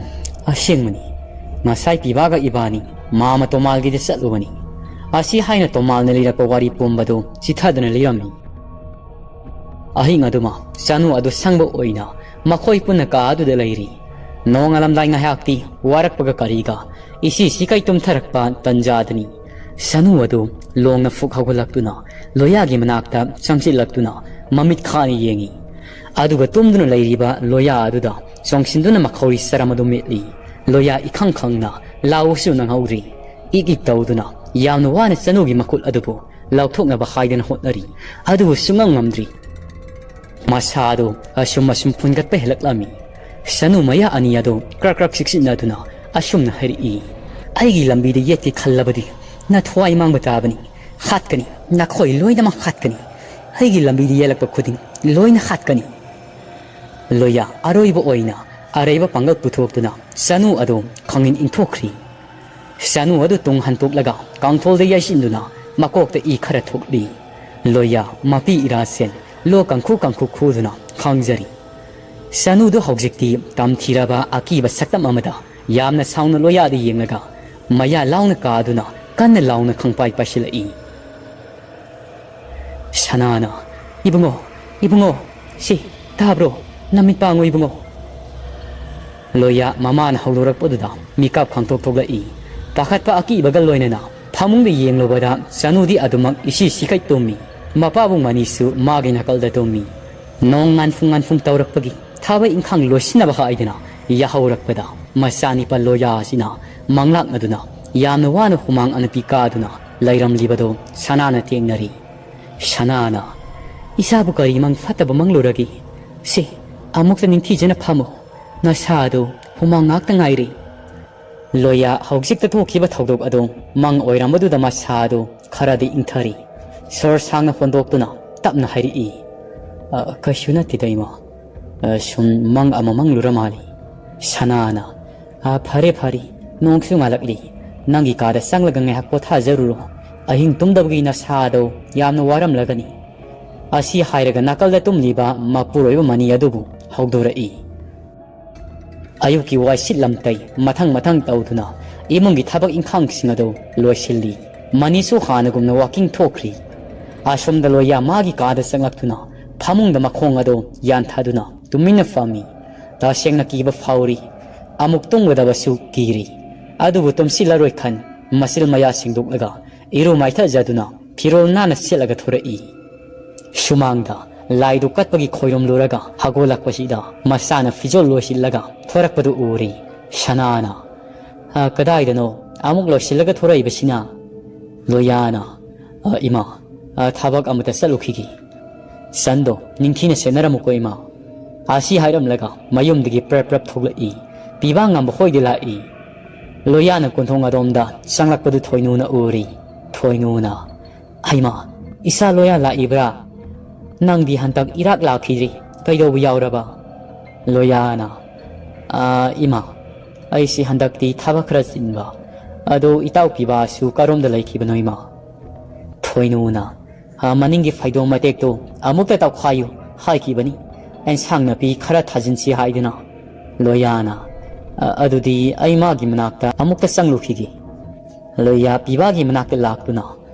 ꯑꯁꯦꯡꯕꯅꯤ꯫ ꯉꯁꯥꯏ ꯄꯤꯕꯥꯒ ꯏꯕꯥꯅꯤ ꯃꯥꯃ ꯇꯣꯃꯥꯜꯒꯤꯗ ꯆꯠꯂꯨꯕꯅꯤ꯫" ꯑꯁꯤ ꯍꯥꯏꯅ ꯇꯣꯃꯥꯜꯅ ꯂꯤꯔꯛꯄ ꯋꯥꯔꯤ ꯄꯨꯝꯕꯗꯨ ꯆꯤꯊꯗꯨꯅ ꯂꯤꯔꯝꯃꯤ꯫ ꯑꯍꯤꯡ ꯑꯗꯨꯃ ꯆꯅꯨ ꯑꯗꯨ ꯁꯪꯕ ꯑꯣꯏꯅ ꯃꯈꯣꯏ ꯄꯨꯟꯅ ꯀꯥ ꯑꯗꯨꯗ ꯂꯩꯔꯤ꯫ ꯅꯣꯡꯉꯥꯜꯂꯝꯗꯥꯏ ꯉꯥꯏꯍꯥꯛꯇꯤ ꯋꯥꯔꯛꯄꯒ ꯀꯔꯤꯒ ꯏꯁꯤ ꯁꯤꯀꯩ ꯇꯨꯝꯊꯔꯛꯄ ꯇꯟꯖꯥꯗꯅꯤ꯫ ꯆꯅꯨ ꯑꯗꯨ ꯂꯣꯡꯅ ꯐꯨꯛ ꯍꯧꯒꯠꯂꯛꯇꯨꯅ ꯂꯣꯌꯥꯒꯤ ꯃꯅꯥꯛꯇ ꯆꯪꯁꯤꯜꯂꯛꯇꯨꯅ ꯃꯃꯤꯠ ꯈꯥꯅ ꯌꯦꯡꯉꯤ꯫ ꯑꯗꯨꯒ ꯇꯨꯝꯗꯨꯅ ꯂꯩꯔꯤꯕ ꯂꯣꯌꯥ ꯑꯗꯨꯗ ꯆꯣꯡꯁꯤꯟꯗꯨꯅ ꯃꯈꯧꯔꯤ ꯆꯔꯝ ꯑꯗꯨ ꯃꯦꯠꯂꯤ꯫ ꯂꯣꯌꯥ ꯏꯈꯪ ꯈꯪꯅ ꯂꯥꯎꯕꯁꯨ ꯅꯪꯍꯧꯗ꯭ꯔꯤ꯫ ꯏꯛ ꯏꯛ ꯇꯧꯗꯨꯅ ꯌꯥꯝꯅ ꯋꯥꯅ ꯆꯅꯨꯒꯤ ꯃꯈꯨꯠ ꯑꯗꯨꯕꯨ ꯂꯧꯊꯣꯛꯅꯕ ꯍꯥꯏꯗꯅ ꯍꯣꯠꯅꯔꯤ꯫ ꯑꯗꯨꯕꯨ ꯁꯨꯡꯉꯝ ꯉꯝꯗ꯭ꯔꯤ꯫ ꯃꯁꯥꯗꯨ ꯑꯁꯨꯝ ꯑꯁꯨꯝ ꯐꯨꯟꯒꯠꯄ ꯍꯦꯜꯂꯛꯂꯝꯃꯤ꯫ ꯆꯅꯨ ꯃꯌꯥ ꯑꯅꯤ ꯑꯗꯨ ꯀ꯭ꯔꯛ ꯀ꯭ꯔꯛ ꯆꯤꯛꯁꯤꯟꯅꯗꯨꯅ ꯑꯁꯨꯝꯅ ꯍꯥꯏꯔꯛꯏ, "ꯑꯩꯒꯤ ꯂꯝꯕꯤꯗ ꯌꯦꯠꯀꯦ ꯈꯜꯂꯕꯗꯤ ꯅꯊ꯭ꯋꯥꯏ ꯃꯥꯡꯕ ꯇꯥꯕꯅꯤ꯫ ꯍꯥꯠꯀꯅꯤ, ꯅꯈꯣꯏ ꯂꯣꯏꯅꯃꯛ ꯍꯥꯠꯀꯅꯤ꯫ ꯑꯩꯒꯤ ꯂꯝꯕꯤꯗ ꯌꯦꯜꯂꯛꯄ ꯈꯨꯗꯤꯡ ꯂꯣꯏꯅ ꯍꯥꯠꯀꯅꯤ꯫" ꯂꯣꯌꯥ ꯑꯔꯣꯏꯕ ꯑꯣꯏꯅ ꯑꯔꯩꯕ ꯄꯥꯡꯒꯜ ꯄꯨꯊꯣꯛꯇꯨꯅ ꯆꯅꯨ ꯑꯗꯨ ꯈꯪꯏꯟ ꯏꯪꯊꯣꯛꯈ꯭ꯔꯤ꯫ ꯆꯅꯨ ꯑꯗꯨ ꯇꯨꯡ ꯍꯟꯇꯣꯛꯂꯒ ꯀꯥꯡꯊꯣꯜꯗ ꯌꯩꯁꯤꯟꯗꯨꯅ ꯃꯀꯣꯛꯇ ꯏ ꯈꯔ ꯊꯣꯛꯂꯤ꯫ ꯂꯣꯌꯥ ꯃꯄꯤ ꯏꯔꯥꯁꯦꯟ ꯂꯣ ꯀꯪꯈꯨ ꯀꯪꯈꯨ ꯈꯨꯗꯨꯅ ꯈꯥꯡꯖꯔꯤ꯫ ꯆꯅꯨꯗꯨ ꯍꯧꯖꯤꯛꯇꯤ ꯇꯝꯊꯤꯔꯕ ꯑꯀꯤꯕ ꯁꯛꯇꯝ ꯑꯃꯗ ꯌꯥꯝꯅ ꯁꯥꯎꯅ ꯂꯣꯌꯥꯗ ꯌꯦꯡꯂꯒ ꯃꯌꯥ ꯂꯥꯎꯅ ꯀꯥꯗꯨꯅ ꯀꯟꯅ ꯂꯥꯎꯅ ꯈꯪꯄꯥꯏ ꯄꯥꯏꯁꯤꯜꯂꯛꯏ꯫ ꯁꯅꯥꯅ, "ꯏꯕꯨꯡꯉꯣ, ꯏꯕꯨꯡꯉꯣ, ꯁꯤ, ꯇꯥꯕ꯭ꯔꯣ? ꯅꯃꯤꯠ ꯄꯥꯡꯉꯨ ꯏꯕꯨꯡꯉꯣ!" ꯂꯣꯌꯥ ꯃꯃꯥꯅ ꯍꯧꯗꯣꯔꯛꯄꯗꯨꯗ ꯃꯤꯀꯞ ꯈꯪꯊꯣꯛ ꯊꯣꯛꯂꯛꯏ꯫ ꯄꯥꯈꯠꯄ ꯑꯀꯤꯕꯒ ꯂꯣꯏꯅꯅ ꯐꯃꯨꯡꯗ ꯌꯦꯡꯂꯨꯕꯗ ꯆꯅꯨꯗꯤ ꯑꯗꯨꯃꯛ ꯏꯁꯤ ꯁꯤꯈꯩ ꯇꯨꯝꯃꯤ꯫ ꯃꯄꯥꯕꯨꯡ ꯃꯅꯤꯁꯨ ꯃꯥꯒꯤ ꯅꯥꯀꯜꯗ ꯇꯨꯝꯃꯤ꯫ ꯅꯣꯡ ꯉꯥꯟꯐꯨꯡ ꯉꯥꯟꯐꯨꯡ ꯇꯧꯔꯛꯄꯒꯤ ꯊꯕꯛ ꯏꯪꯈꯥꯡ ꯂꯣꯏꯁꯤꯟꯅꯕ ꯍꯥꯏꯗꯅ ꯌꯥꯍꯧꯔꯛꯄꯗ ꯃꯆꯥꯅꯤꯄꯥ ꯂꯣꯌꯥ ꯑꯁꯤꯅ ꯃꯪꯂꯥꯛꯅꯗꯨꯅ ꯌꯥꯝꯅ ꯋꯥꯅ ꯍꯨꯃꯥꯡ ꯑꯅꯞꯄꯤ ꯀꯥꯗꯨꯅ ꯂꯩꯔꯝꯂꯤꯕꯗꯨ ꯁꯅꯥꯅ ꯊꯦꯡꯅꯔꯤ꯫ ꯁꯅꯥꯅ, "ꯏꯆꯥꯕꯨ ꯀꯔꯤ ꯃꯪ ꯐꯠꯇꯕ ꯃꯪꯂꯨꯔꯒꯦ? ꯁꯤ, ꯑꯃꯨꯛꯇ ꯅꯤꯡꯊꯤꯖꯅ ꯐꯝꯃꯨ꯫ ꯅꯁꯥ ꯑꯗꯨ ꯍꯨꯃꯥꯡ ꯉꯥꯛꯇ ꯉꯥꯏꯔꯤ꯫" ꯂꯣꯌꯥ ꯍꯧꯖꯤꯛꯇ ꯊꯣꯛꯈꯤꯕ ꯊꯧꯗꯣꯛ ꯑꯗꯨ ꯃꯪ ꯑꯣꯏꯔꯝꯕꯗꯨꯗ ꯃꯁꯥ ꯑꯗꯨ ꯈꯔꯗꯤ ꯏꯪꯊꯔꯤ꯫ ꯁꯣꯔ ꯁꯥꯡꯅ ꯍꯣꯟꯗꯣꯛꯇꯨꯅ ꯇꯞꯅ ꯍꯥꯏꯔꯛꯏ, "ꯑ, ꯀꯩꯁꯨ ꯅꯠꯇꯦꯗ ꯏꯃꯥ꯫ ꯑ, ꯁꯨꯝ ꯃꯪ ꯑꯃ ꯃꯪꯂꯨꯔ ꯃꯥꯜꯂꯤ꯫" ꯁꯅꯥꯅ, "ꯑ, ꯐꯔꯦ ꯐꯔꯦ, ꯅꯣꯡꯁꯨ ꯉꯥꯜꯂꯛꯂꯤ꯫ ꯅꯪꯒꯤ ꯀꯥꯗ ꯆꯪꯂꯒ ꯉꯥꯏꯍꯥꯛ ꯄꯣꯊꯥꯖꯔꯨꯔꯣ꯫ ꯑꯍꯤꯡ ꯇꯨꯝꯗꯕꯒꯤ ꯅꯁꯥ ꯑꯗꯨ ꯌꯥꯝꯅ ꯋꯥꯔꯝꯂꯒꯅꯤ꯫" ꯑꯁꯤ ꯍꯥꯏꯔꯒ ꯅꯥꯀꯜꯗ ꯇꯨꯝꯂꯤꯕ ꯃꯄꯨꯔꯣꯏꯕ ꯃꯅꯤ ꯑꯗꯨꯕꯨ ꯍꯧꯗꯣꯔꯛꯏ꯫ ꯑꯌꯨꯛꯀꯤ ꯋꯥꯏꯁꯤꯠ ꯂꯝꯇꯩ ꯃꯊꯪ ꯃꯊꯪ ꯇꯧꯗꯨꯅ ꯏꯃꯨꯡꯒꯤ ꯊꯕꯛ ꯏꯪꯈꯥꯡꯁꯤꯡ ꯑꯗꯨ ꯂꯣꯏꯁꯤꯜꯂꯤ꯫ ꯃꯅꯤꯁꯨ ꯍꯥꯟꯅꯒꯨꯝꯅ ꯋꯥꯀꯤꯡ ꯊꯣꯛꯈ꯭ꯔꯤ꯫ ꯑꯁꯣꯝꯗ ꯂꯣꯌꯥ ꯃꯥꯒꯤ ꯀꯥꯗ ꯆꯪꯂꯛꯇꯨꯅ ꯐꯃꯨꯡꯗ ꯃꯈꯣꯡ ꯑꯗꯨ ꯌꯥꯟꯊꯗꯨꯅ ꯇꯨꯃꯤꯟꯅ ꯐꯝꯃꯤ꯫ ꯇꯁꯦꯡꯅ ꯀꯤꯕ ꯐꯥꯎꯔꯤ꯫ ꯑꯃꯨꯛ ꯇꯨꯝꯒꯗꯕꯁꯨ ꯀꯤꯔꯤ꯫ ꯑꯗꯨꯕꯨ ꯇꯨꯝꯁꯤꯜꯂꯔꯣꯏ ꯈꯟ ꯃꯁꯤꯜ ꯃꯌꯥ ꯁꯦꯡꯗꯣꯛꯂꯒ ꯏꯔꯨ ꯃꯥꯏꯊꯖꯗꯨꯅ ꯐꯤꯔꯣꯜ ꯅꯥꯟꯅ ꯁꯦꯠꯂꯒ ꯊꯣꯔꯛꯏ꯫ ꯁꯨꯃꯥꯡꯗ ꯂꯥꯏꯗꯨ ꯀꯠꯄꯒꯤ ꯈꯣꯏꯔꯨꯝꯂꯨꯔꯒ ꯍꯧꯒꯠꯂꯛꯄꯁꯤꯗ ꯃꯁꯥꯅ ꯐꯤꯖꯣꯜ ꯂꯣꯏꯁꯤꯜꯂꯒ ꯊꯣꯔꯛꯄꯗꯨ ꯎꯔꯤ꯫ ꯁꯅꯥꯅ, "ꯑ, ꯀꯗꯥꯏꯗꯅꯣ ꯑꯃꯨꯛ ꯂꯣꯏꯁꯤꯜꯂꯒ ꯊꯣꯔꯛꯏꯕꯁꯤꯅ?" ꯂꯣꯌꯥꯅ, "ꯑ, ꯏꯃꯥ, ꯑ, ꯊꯕꯛ ꯑꯃꯇ ꯆꯠꯂꯨꯈꯤꯒꯦ꯫ ꯆꯟꯗꯣ ꯅꯤꯡꯊꯤꯅ ꯁꯦꯟꯅꯔꯝꯃꯨꯀꯣ ꯏꯃꯥ꯫" ꯑꯁꯤ ꯍꯥꯏꯔꯝꯂꯒ ꯃꯌꯨꯝꯗꯒꯤ ꯄ꯭ꯔꯞ ꯄ꯭ꯔꯞ ꯊꯣꯛꯂꯛꯏ꯫ ꯄꯤꯕꯥ ꯉꯝꯕ ꯍꯣꯏꯗꯤ ꯂꯥꯛꯏ꯫ ꯂꯣꯌꯥꯅ ꯀꯣꯟꯊꯣꯡ ꯑꯗꯣꯝꯗ ꯆꯪꯂꯛꯄꯗꯨ ꯊꯣꯏꯅꯨꯅ ꯎꯔꯤ꯫ ꯊꯣꯏꯅꯨꯅ, "ꯍꯩꯃꯥ, ꯏꯆꯥ ꯂꯣꯌꯥ ꯂꯥꯛꯏꯕ꯭ꯔꯥ? ꯅꯪꯗꯤ ꯍꯟꯗꯛ ꯏꯔꯥꯛ ꯂꯥꯛꯈꯤꯗ꯭ꯔꯤ, ꯀꯩꯗꯧꯕ ꯌꯥꯎꯔꯕ?" ꯂꯣꯌꯥꯅ, "ꯑꯥ, ꯏꯃꯥ, ꯑꯩꯁꯤ ꯍꯟꯗꯛꯇꯤ ꯊꯕꯛ ꯈꯔ ꯆꯤꯟꯕ꯫ ꯑꯗꯨ ꯏꯇꯥꯎ ꯄꯤꯕꯥꯁꯨ ꯀꯔꯣꯝꯗ ꯂꯩꯈꯤꯕꯅꯣ, ꯏꯃꯥ?" ꯊꯣꯏꯅꯨꯅ, ꯑꯥ, ꯃꯅꯤꯡꯒꯤ ꯐꯩꯗꯣꯝ ꯃꯇꯦꯛꯇꯨ ꯑꯃꯨꯛꯇ ꯇꯧꯈꯥꯏꯌꯨ ꯍꯥꯏꯈꯤꯕꯅꯤ꯫ ꯑꯦꯟꯁꯥꯡ ꯅꯥꯄꯤ ꯈꯔ ꯊꯥꯖꯤꯟꯁꯤ ꯍꯥꯏꯗꯨꯅ꯫ ꯂꯣꯌꯥꯅ, "ꯑꯥ, ꯑꯗꯨꯗꯤ ꯑꯩ ꯃꯥꯒꯤ ꯃꯅꯥꯛꯇ ꯑꯃꯨꯛꯇ ꯆꯪꯂꯨꯈꯤꯒꯦ꯫" ꯂꯣꯌꯥ ꯄꯤꯕꯥꯒꯤ ꯃꯅꯥꯛꯇ ꯂꯥꯛꯇꯨꯅ,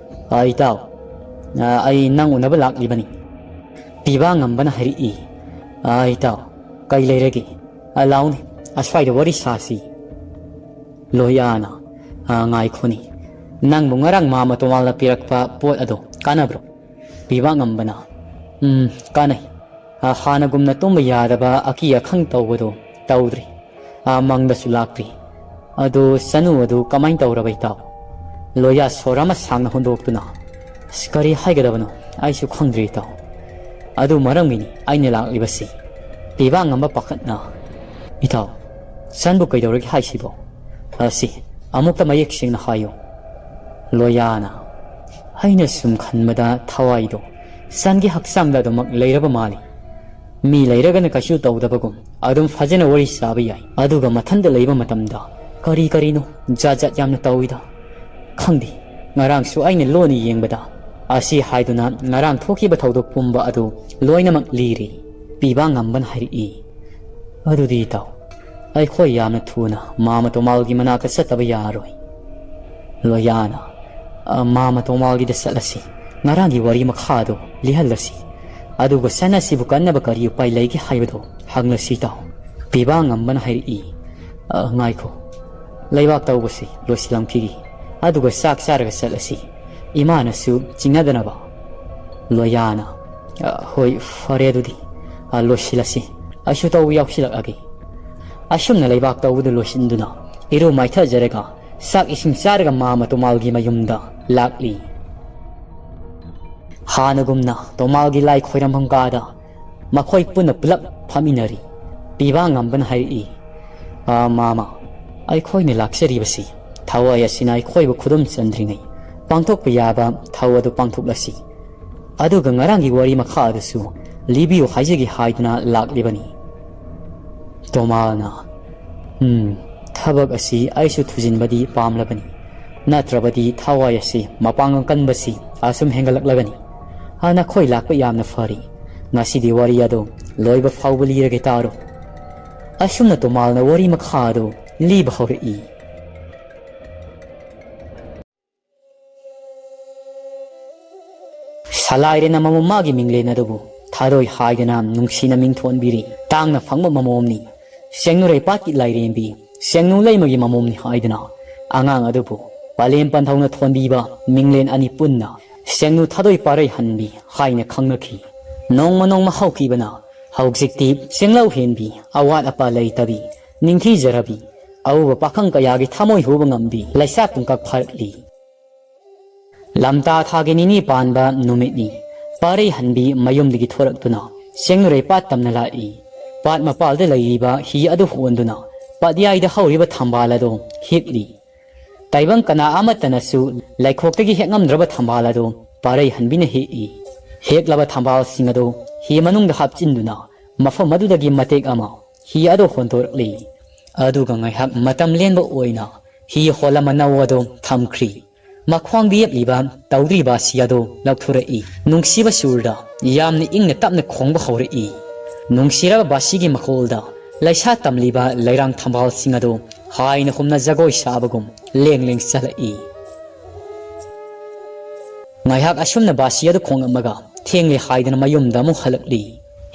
"ꯑꯥ, ꯏꯇꯥꯎ, ꯑꯥ, ꯑꯩ ꯅꯪ ꯎꯅꯕ ꯂꯥꯛꯂꯤꯕꯅꯤ꯫" ꯄꯤꯕꯥ ꯉꯝꯕꯅ ꯍꯥꯏꯔꯛꯏ, "ꯑꯥ, ꯏꯇꯥꯎ, ꯀꯩ ꯂꯩꯔꯒꯦ? ꯑꯥ, ꯂꯥꯎꯅꯦ, ꯑꯁ꯭ꯋꯥꯏꯗ ꯋꯥꯔꯤ ꯁꯥꯁꯤ꯫" ꯂꯣꯌꯥꯅ, "ꯑꯥ, ꯉꯥꯏꯈꯣꯅꯦ, ꯅꯪꯕꯨ ꯉꯔꯥꯡ ꯃꯥꯃ ꯇꯣꯃꯥꯜꯅ ꯄꯤꯔꯛꯄ ꯄꯣꯠ ꯑꯗꯣ ꯀꯥꯟꯅꯕ꯭ꯔꯣ?" ꯄꯤꯕꯥ ꯉꯝꯕꯅ, "ꯎꯝ, ꯀꯥꯟꯅꯩ꯫ ꯑꯥ, ꯍꯥꯟꯅꯒꯨꯝꯅ ꯇꯨꯝꯕ ꯌꯥꯗꯕ ꯑꯀꯤ ꯑꯈꯪ ꯇꯧꯕꯗꯣ ꯇꯧꯗ꯭ꯔꯤ꯫ ꯑꯥ, ꯃꯪꯗꯁꯨ ꯂꯥꯛꯇ꯭ꯔꯤ꯫ ꯑꯗꯨ ꯆꯅꯨ ꯑꯗꯨ ꯀꯃꯥꯏꯅ ꯇꯧꯔꯕ, ꯏꯇꯥꯎ?" ꯂꯣꯌꯥ ꯁꯣꯔ ꯑꯃ ꯁꯥꯡꯅ ꯍꯣꯟꯗꯣꯛꯇꯨꯅ, "ꯑꯁ, ꯀꯔꯤ ꯍꯥꯏꯒꯗꯕꯅꯣ? ꯑꯩꯁꯨ ꯈꯪꯗ꯭ꯔꯦ, ꯏꯇꯥꯎ꯫ ꯑꯗꯨ ꯃꯔꯝꯒꯤꯅꯤ ꯑꯩꯅ ꯂꯥꯛꯂꯤꯕꯁꯤ꯫" ꯄꯤꯕꯥ ꯉꯝꯕ ꯄꯥꯈꯠꯅ, "ꯏꯇꯥꯎ, ꯆꯟꯕꯨ ꯀꯩꯗꯧꯔꯒꯦ ꯍꯥꯏꯁꯤꯕꯣ? ꯑꯁꯤ ꯑꯃꯨꯛꯇ ꯃꯌꯦꯛ ꯁꯦꯡꯅ ꯍꯥꯏꯌꯨ꯫" ꯂꯣꯌꯥꯅ, "ꯑꯩꯅ ꯁꯨꯝ ꯈꯟꯕꯗ ꯊꯋꯥꯏꯗꯣ ꯆꯟꯒꯤ ꯍꯛꯆꯥꯡꯗ ꯑꯗꯨꯃꯛ ꯂꯩꯔꯕ ꯃꯥꯜꯂꯤ꯫ ꯃꯤ ꯂꯩꯔꯒꯅ ꯀꯩꯁꯨ ꯇꯧꯗꯕꯒꯨꯝ ꯑꯗꯨꯝ ꯐꯖꯅ ꯋꯥꯔꯤ ꯁꯥꯕ ꯌꯥꯏ, ꯑꯗꯨꯒ ꯃꯊꯟꯇ ꯂꯩꯕ ꯃꯇꯝꯗ ꯀꯔꯤ ꯀꯔꯤꯅꯣ ꯖꯥꯠ ꯖꯥꯠ ꯌꯥꯝꯅ ꯇꯧꯏꯗ꯫ ꯈꯪꯗꯦ, ꯉꯔꯥꯡꯁꯨ ꯑꯩꯅ ꯂꯣꯟꯅ ꯌꯦꯡꯕꯗ ꯑꯁꯤ ꯍꯥꯏꯗꯨꯅ ꯉꯔꯥꯡ ꯊꯣꯛꯈꯤꯕ ꯊꯧꯗꯣꯛ ꯄꯨꯝꯕ ꯑꯗꯨ ꯂꯣꯏꯅꯃꯛ ꯂꯤꯔꯤ꯫" ꯄꯤꯕꯥ ꯉꯝꯕꯅ ꯍꯥꯏꯔꯛꯏ, "ꯑꯗꯨꯗꯤ ꯏꯇꯥꯎ, ꯑꯩꯈꯣꯏ ꯌꯥꯝꯅ ꯊꯨꯅ ꯃꯥꯃ ꯇꯣꯃꯥꯜꯒꯤ ꯃꯅꯥꯛꯇ ꯆꯠꯇꯕ ꯌꯥꯔꯣꯏ꯫" ꯂꯣꯌꯥꯅ, "ꯑ, ꯃꯥꯃ ꯇꯣꯃꯥꯜꯒꯤꯗ ꯆꯠꯂꯁꯤ꯫ ꯉꯔꯥꯡꯒꯤ ꯋꯥꯔꯤ ꯃꯈꯥ ꯑꯗꯨ ꯂꯤꯍꯜꯂꯁꯤ꯫ ꯑꯗꯨꯒ ꯆꯟ ꯑꯁꯤꯕꯨ ꯀꯟꯅꯕ ꯀꯔꯤ ꯎꯄꯥꯏ ꯂꯩꯒꯦ ꯍꯥꯏꯕꯗꯨ ꯍꯪꯂꯁꯤ, ꯏꯇꯥꯎ꯫" ꯄꯤꯕꯥ ꯉꯝꯕꯅ ꯍꯥꯏꯔꯛꯏ, "ꯑ, ꯉꯥꯏꯈꯣ, ꯂꯩꯕꯥꯛ ꯇꯧꯕꯁꯤ ꯂꯣꯏꯁꯤꯜꯂꯝꯈꯤꯒꯦ, ꯑꯗꯨꯒ ꯆꯥꯛ ꯆꯥꯔꯒ ꯆꯠꯂꯁꯤ, ꯏꯃꯥꯅꯁꯨ ꯆꯤꯡꯅꯗꯅꯕ꯫" ꯂꯣꯌꯥꯅ, "ꯑ, ꯍꯣꯏ, ꯐꯔꯦ ꯑꯗꯨꯗꯤ, ꯑ, ꯂꯣꯏꯁꯤꯜꯂꯁꯤ, ꯑꯩꯁꯨ ꯇꯧꯕ ꯌꯥꯎꯁꯤꯜꯂꯛꯑꯒꯦ꯫" ꯑꯁꯨꯝꯅ ꯂꯩꯕꯥꯛ ꯇꯧꯕꯗꯨ ꯂꯣꯏꯁꯤꯟꯗꯨꯅ ꯏꯔꯨ ꯃꯥꯏꯊꯖꯔꯒ ꯆꯥꯛ ꯏꯁꯤꯡ ꯆꯥꯔꯒ ꯃꯥꯃ ꯇꯣꯃꯥꯜꯒꯤ ꯃꯌꯨꯝꯗ ꯂꯥꯛꯂꯤ꯫ ꯍꯥꯟꯅꯒꯨꯝꯅ ꯇꯣꯃꯥꯜꯒꯤ ꯂꯥꯏ ꯈꯣꯏꯔꯝꯐꯝ ꯀꯥꯗ ꯃꯈꯣꯏ ꯄꯨꯟꯅ ꯄꯨꯂꯞ ꯐꯝꯃꯤꯟꯅꯔꯤ꯫ ꯄꯤꯕꯥ ꯉꯝꯕꯅ ꯍꯥꯏꯔꯛꯏ, "ꯑꯥ, ꯃꯥꯃ, ꯑꯩꯈꯣꯏꯅ ꯂꯥꯛꯆꯔꯤꯕꯁꯤ ꯊꯋꯥꯏ ꯑꯁꯤꯅ ꯑꯩꯈꯣꯏꯕꯨ ꯈꯨꯗꯨꯝ ꯆꯟꯗ꯭ꯔꯤꯉꯩ ꯄꯥꯡꯊꯣꯛꯄ ꯌꯥꯕ ꯊꯧ ꯑꯗꯨ ꯄꯥꯡꯊꯣꯛꯂꯁꯤ꯫ ꯑꯗꯨꯒ ꯉꯔꯥꯡꯒꯤ ꯋꯥꯔꯤ ꯃꯈꯥ ꯑꯗꯨꯁꯨ ꯂꯤꯕꯤꯌꯨ ꯍꯥꯏꯖꯒꯦ ꯍꯥꯏꯗꯨꯅ ꯂꯥꯛꯂꯤꯕꯅꯤ꯫" ꯇꯣꯃꯥꯜꯅ, ꯎꯝ, ꯊꯕꯛ ꯑꯁꯤ ꯑꯩꯁꯨ ꯊꯨꯖꯤꯟꯕꯗꯤ ꯄꯥꯝꯂꯕꯅꯤ꯫ ꯅꯠꯇ꯭ꯔꯕꯗꯤ ꯊꯋꯥꯏ ꯑꯁꯤ ꯃꯄꯥꯡꯒꯜ ꯀꯟꯕꯁꯤ ꯑꯁꯨꯝ ꯍꯦꯟꯒꯠꯂꯛꯂꯒꯅꯤ꯫ ꯑ, ꯅꯈꯣꯏ ꯂꯥꯛꯄ ꯌꯥꯝꯅ ꯐꯔꯤ꯫ ꯉꯁꯤꯗꯤ ꯋꯥꯔꯤ ꯑꯗꯨ ꯂꯣꯏꯕ ꯐꯥꯎꯕ ꯂꯤꯔꯒꯦ ꯇꯥꯔꯣ꯫ ꯑꯁꯨꯝꯅ ꯇꯣꯃꯥꯜꯅ ꯋꯥꯔꯤ ꯃꯈꯥ ꯑꯗꯨ ꯂꯤꯕ ꯍꯧꯔꯛꯏ꯫ ꯁꯂꯥꯏꯔꯦꯟ ꯑꯃꯃꯝ ꯃꯥꯒꯤ ꯃꯤꯡꯂꯦꯟ ꯑꯗꯨꯕꯨ ꯊꯥꯗꯣꯏ ꯍꯥꯏꯗꯅ ꯅꯨꯡꯁꯤꯅ ꯃꯤꯡꯊꯣꯟꯕꯤꯔꯤ꯫ ꯇꯥꯡꯅ ꯐꯪꯕ ꯃꯃꯣꯝꯅꯤ꯫ ꯁꯦꯡꯅꯨꯔꯩ ꯄꯥꯠꯀꯤ ꯂꯥꯏꯔꯦꯝꯕꯤ, ꯁꯦꯡꯅꯨ ꯂꯩꯃꯒꯤ ꯃꯃꯣꯝꯅꯤ ꯍꯥꯏꯗꯨꯅ ꯑꯉꯥꯡ ꯑꯗꯨꯕꯨ ꯄꯂꯦꯝ ꯄꯟꯊꯧꯅ ꯊꯣꯟꯕꯤꯕ ꯃꯤꯡꯂꯦꯟ ꯑꯅꯤ ꯄꯨꯟꯅ ꯁꯦꯡꯅꯨ ꯊꯥꯗꯣꯏ ꯄꯥꯔꯩ ꯍꯟꯕꯤ ꯍꯥꯏꯅ ꯈꯪꯅꯈꯤ꯫ ꯅꯣꯡꯃ ꯅꯣꯡꯃ ꯍꯧꯈꯤꯕꯅ ꯍꯧꯖꯤꯛꯇꯤ ꯆꯦꯡꯂꯧ ꯍꯦꯟꯕꯤ, ꯑꯋꯥꯠ ꯑꯄꯥ ꯂꯩꯇꯕꯤ, ꯅꯤꯡꯊꯤꯖꯔꯕꯤ, ꯑꯎꯕ ꯄꯥꯈꯪ ꯀꯌꯥꯒꯤ ꯊꯃꯣꯏ ꯍꯨꯕ ꯉꯝꯕꯤ ꯂꯩꯁꯥ ꯄꯨꯡꯀꯛ ꯐꯥꯔꯛꯂꯤ꯫ ꯂꯝꯇꯥ ꯊꯥꯒꯤ ꯅꯤꯅꯤ ꯄꯥꯟꯕ ꯅꯨꯃꯤꯠꯅꯤ꯫ ꯄꯥꯔꯩ ꯍꯟꯕꯤ ꯃꯌꯨꯝꯗꯒꯤ ꯊꯣꯔꯛꯇꯨꯅ ꯁꯦꯡꯅꯨꯔꯩ ꯄꯥꯠ ꯇꯝꯅ ꯂꯥꯛꯏ꯫ ꯄꯥꯠ ꯃꯄꯥꯜꯗ ꯂꯩꯔꯤꯕ ꯍꯤ ꯑꯗꯨ ꯍꯣꯟꯗꯨꯅ ꯄꯥꯠꯌꯥꯏꯗ ꯍꯧꯔꯤꯕ ꯊꯝꯕꯥꯜ ꯑꯗꯨ ꯍꯦꯛꯂꯤ꯫ ꯇꯥꯏꯕꯪ ꯀꯅꯥ ꯑꯃꯠꯇꯅꯁꯨ ꯂꯩꯈꯣꯛꯇꯒꯤ ꯍꯦꯛꯉꯝꯗ꯭ꯔꯕ ꯊꯝꯕꯥꯜ ꯑꯗꯨ ꯄꯥꯔꯩ ꯍꯟꯕꯤꯅ ꯍꯦꯛꯏ꯫ ꯍꯦꯛꯂꯕ ꯊꯝꯕꯥꯜꯁꯤꯡ ꯑꯗꯨ ꯍꯤ ꯃꯅꯨꯡꯗ ꯍꯥꯞꯆꯤꯟꯗꯨꯅ ꯃꯐꯝ ꯑꯗꯨꯗꯒꯤ ꯃꯇꯦꯛ ꯑꯃ ꯍꯤ ꯑꯗꯨ ꯍꯣꯟꯗꯣꯔꯛꯂꯤ꯫ ꯑꯗꯨꯒ ꯉꯥꯏꯍꯥꯛ ꯃꯇꯝ ꯂꯦꯟꯕ ꯑꯣꯏꯅ ꯍꯤ ꯍꯣꯜꯂꯝꯕ ꯅꯧ ꯑꯗꯨ ꯊꯝꯈ꯭ꯔꯤ꯫ ꯃꯈ꯭ꯋꯥꯡꯗ ꯌꯦꯞꯂꯤꯕ ꯇꯧꯗ꯭ꯔꯤꯕ ꯑꯁꯤ ꯑꯗꯨ ꯂꯧꯊꯣꯔꯛꯏ꯫ ꯅꯨꯡꯁꯤꯕ ꯁꯨꯔꯗ ꯌꯥꯝꯅ ꯏꯪꯅ ꯇꯞꯅ ꯈꯣꯡꯕ ꯍꯧꯔꯛꯏ꯫ ꯅꯨꯡꯁꯤꯔꯕ ꯕꯥꯁꯤꯒꯤ ꯃꯈꯣꯜꯗ ꯂꯩꯁꯥ ꯇꯝꯂꯤꯕ ꯂꯩꯔꯥꯡ ꯊꯝꯕꯥꯜꯁꯤꯡ ꯑꯗꯨ ꯍꯥꯏꯅ ꯍꯨꯝꯅ ꯖꯒꯣꯏ ꯁꯥꯕꯒꯨꯝ ꯂꯦꯡ ꯂꯦꯡ ꯆꯠꯂꯛꯏ꯫ ꯉꯥꯏꯍꯥꯛ ꯑꯁꯨꯝꯅ ꯕꯥꯁꯤ ꯑꯗꯨ ꯈꯣꯡꯂꯝꯃꯒ ꯊꯦꯡꯂꯦ ꯍꯥꯏꯗꯅ ꯃꯌꯨꯝꯗ ꯑꯃꯨꯛ ꯍꯜꯂꯛꯂꯤ꯫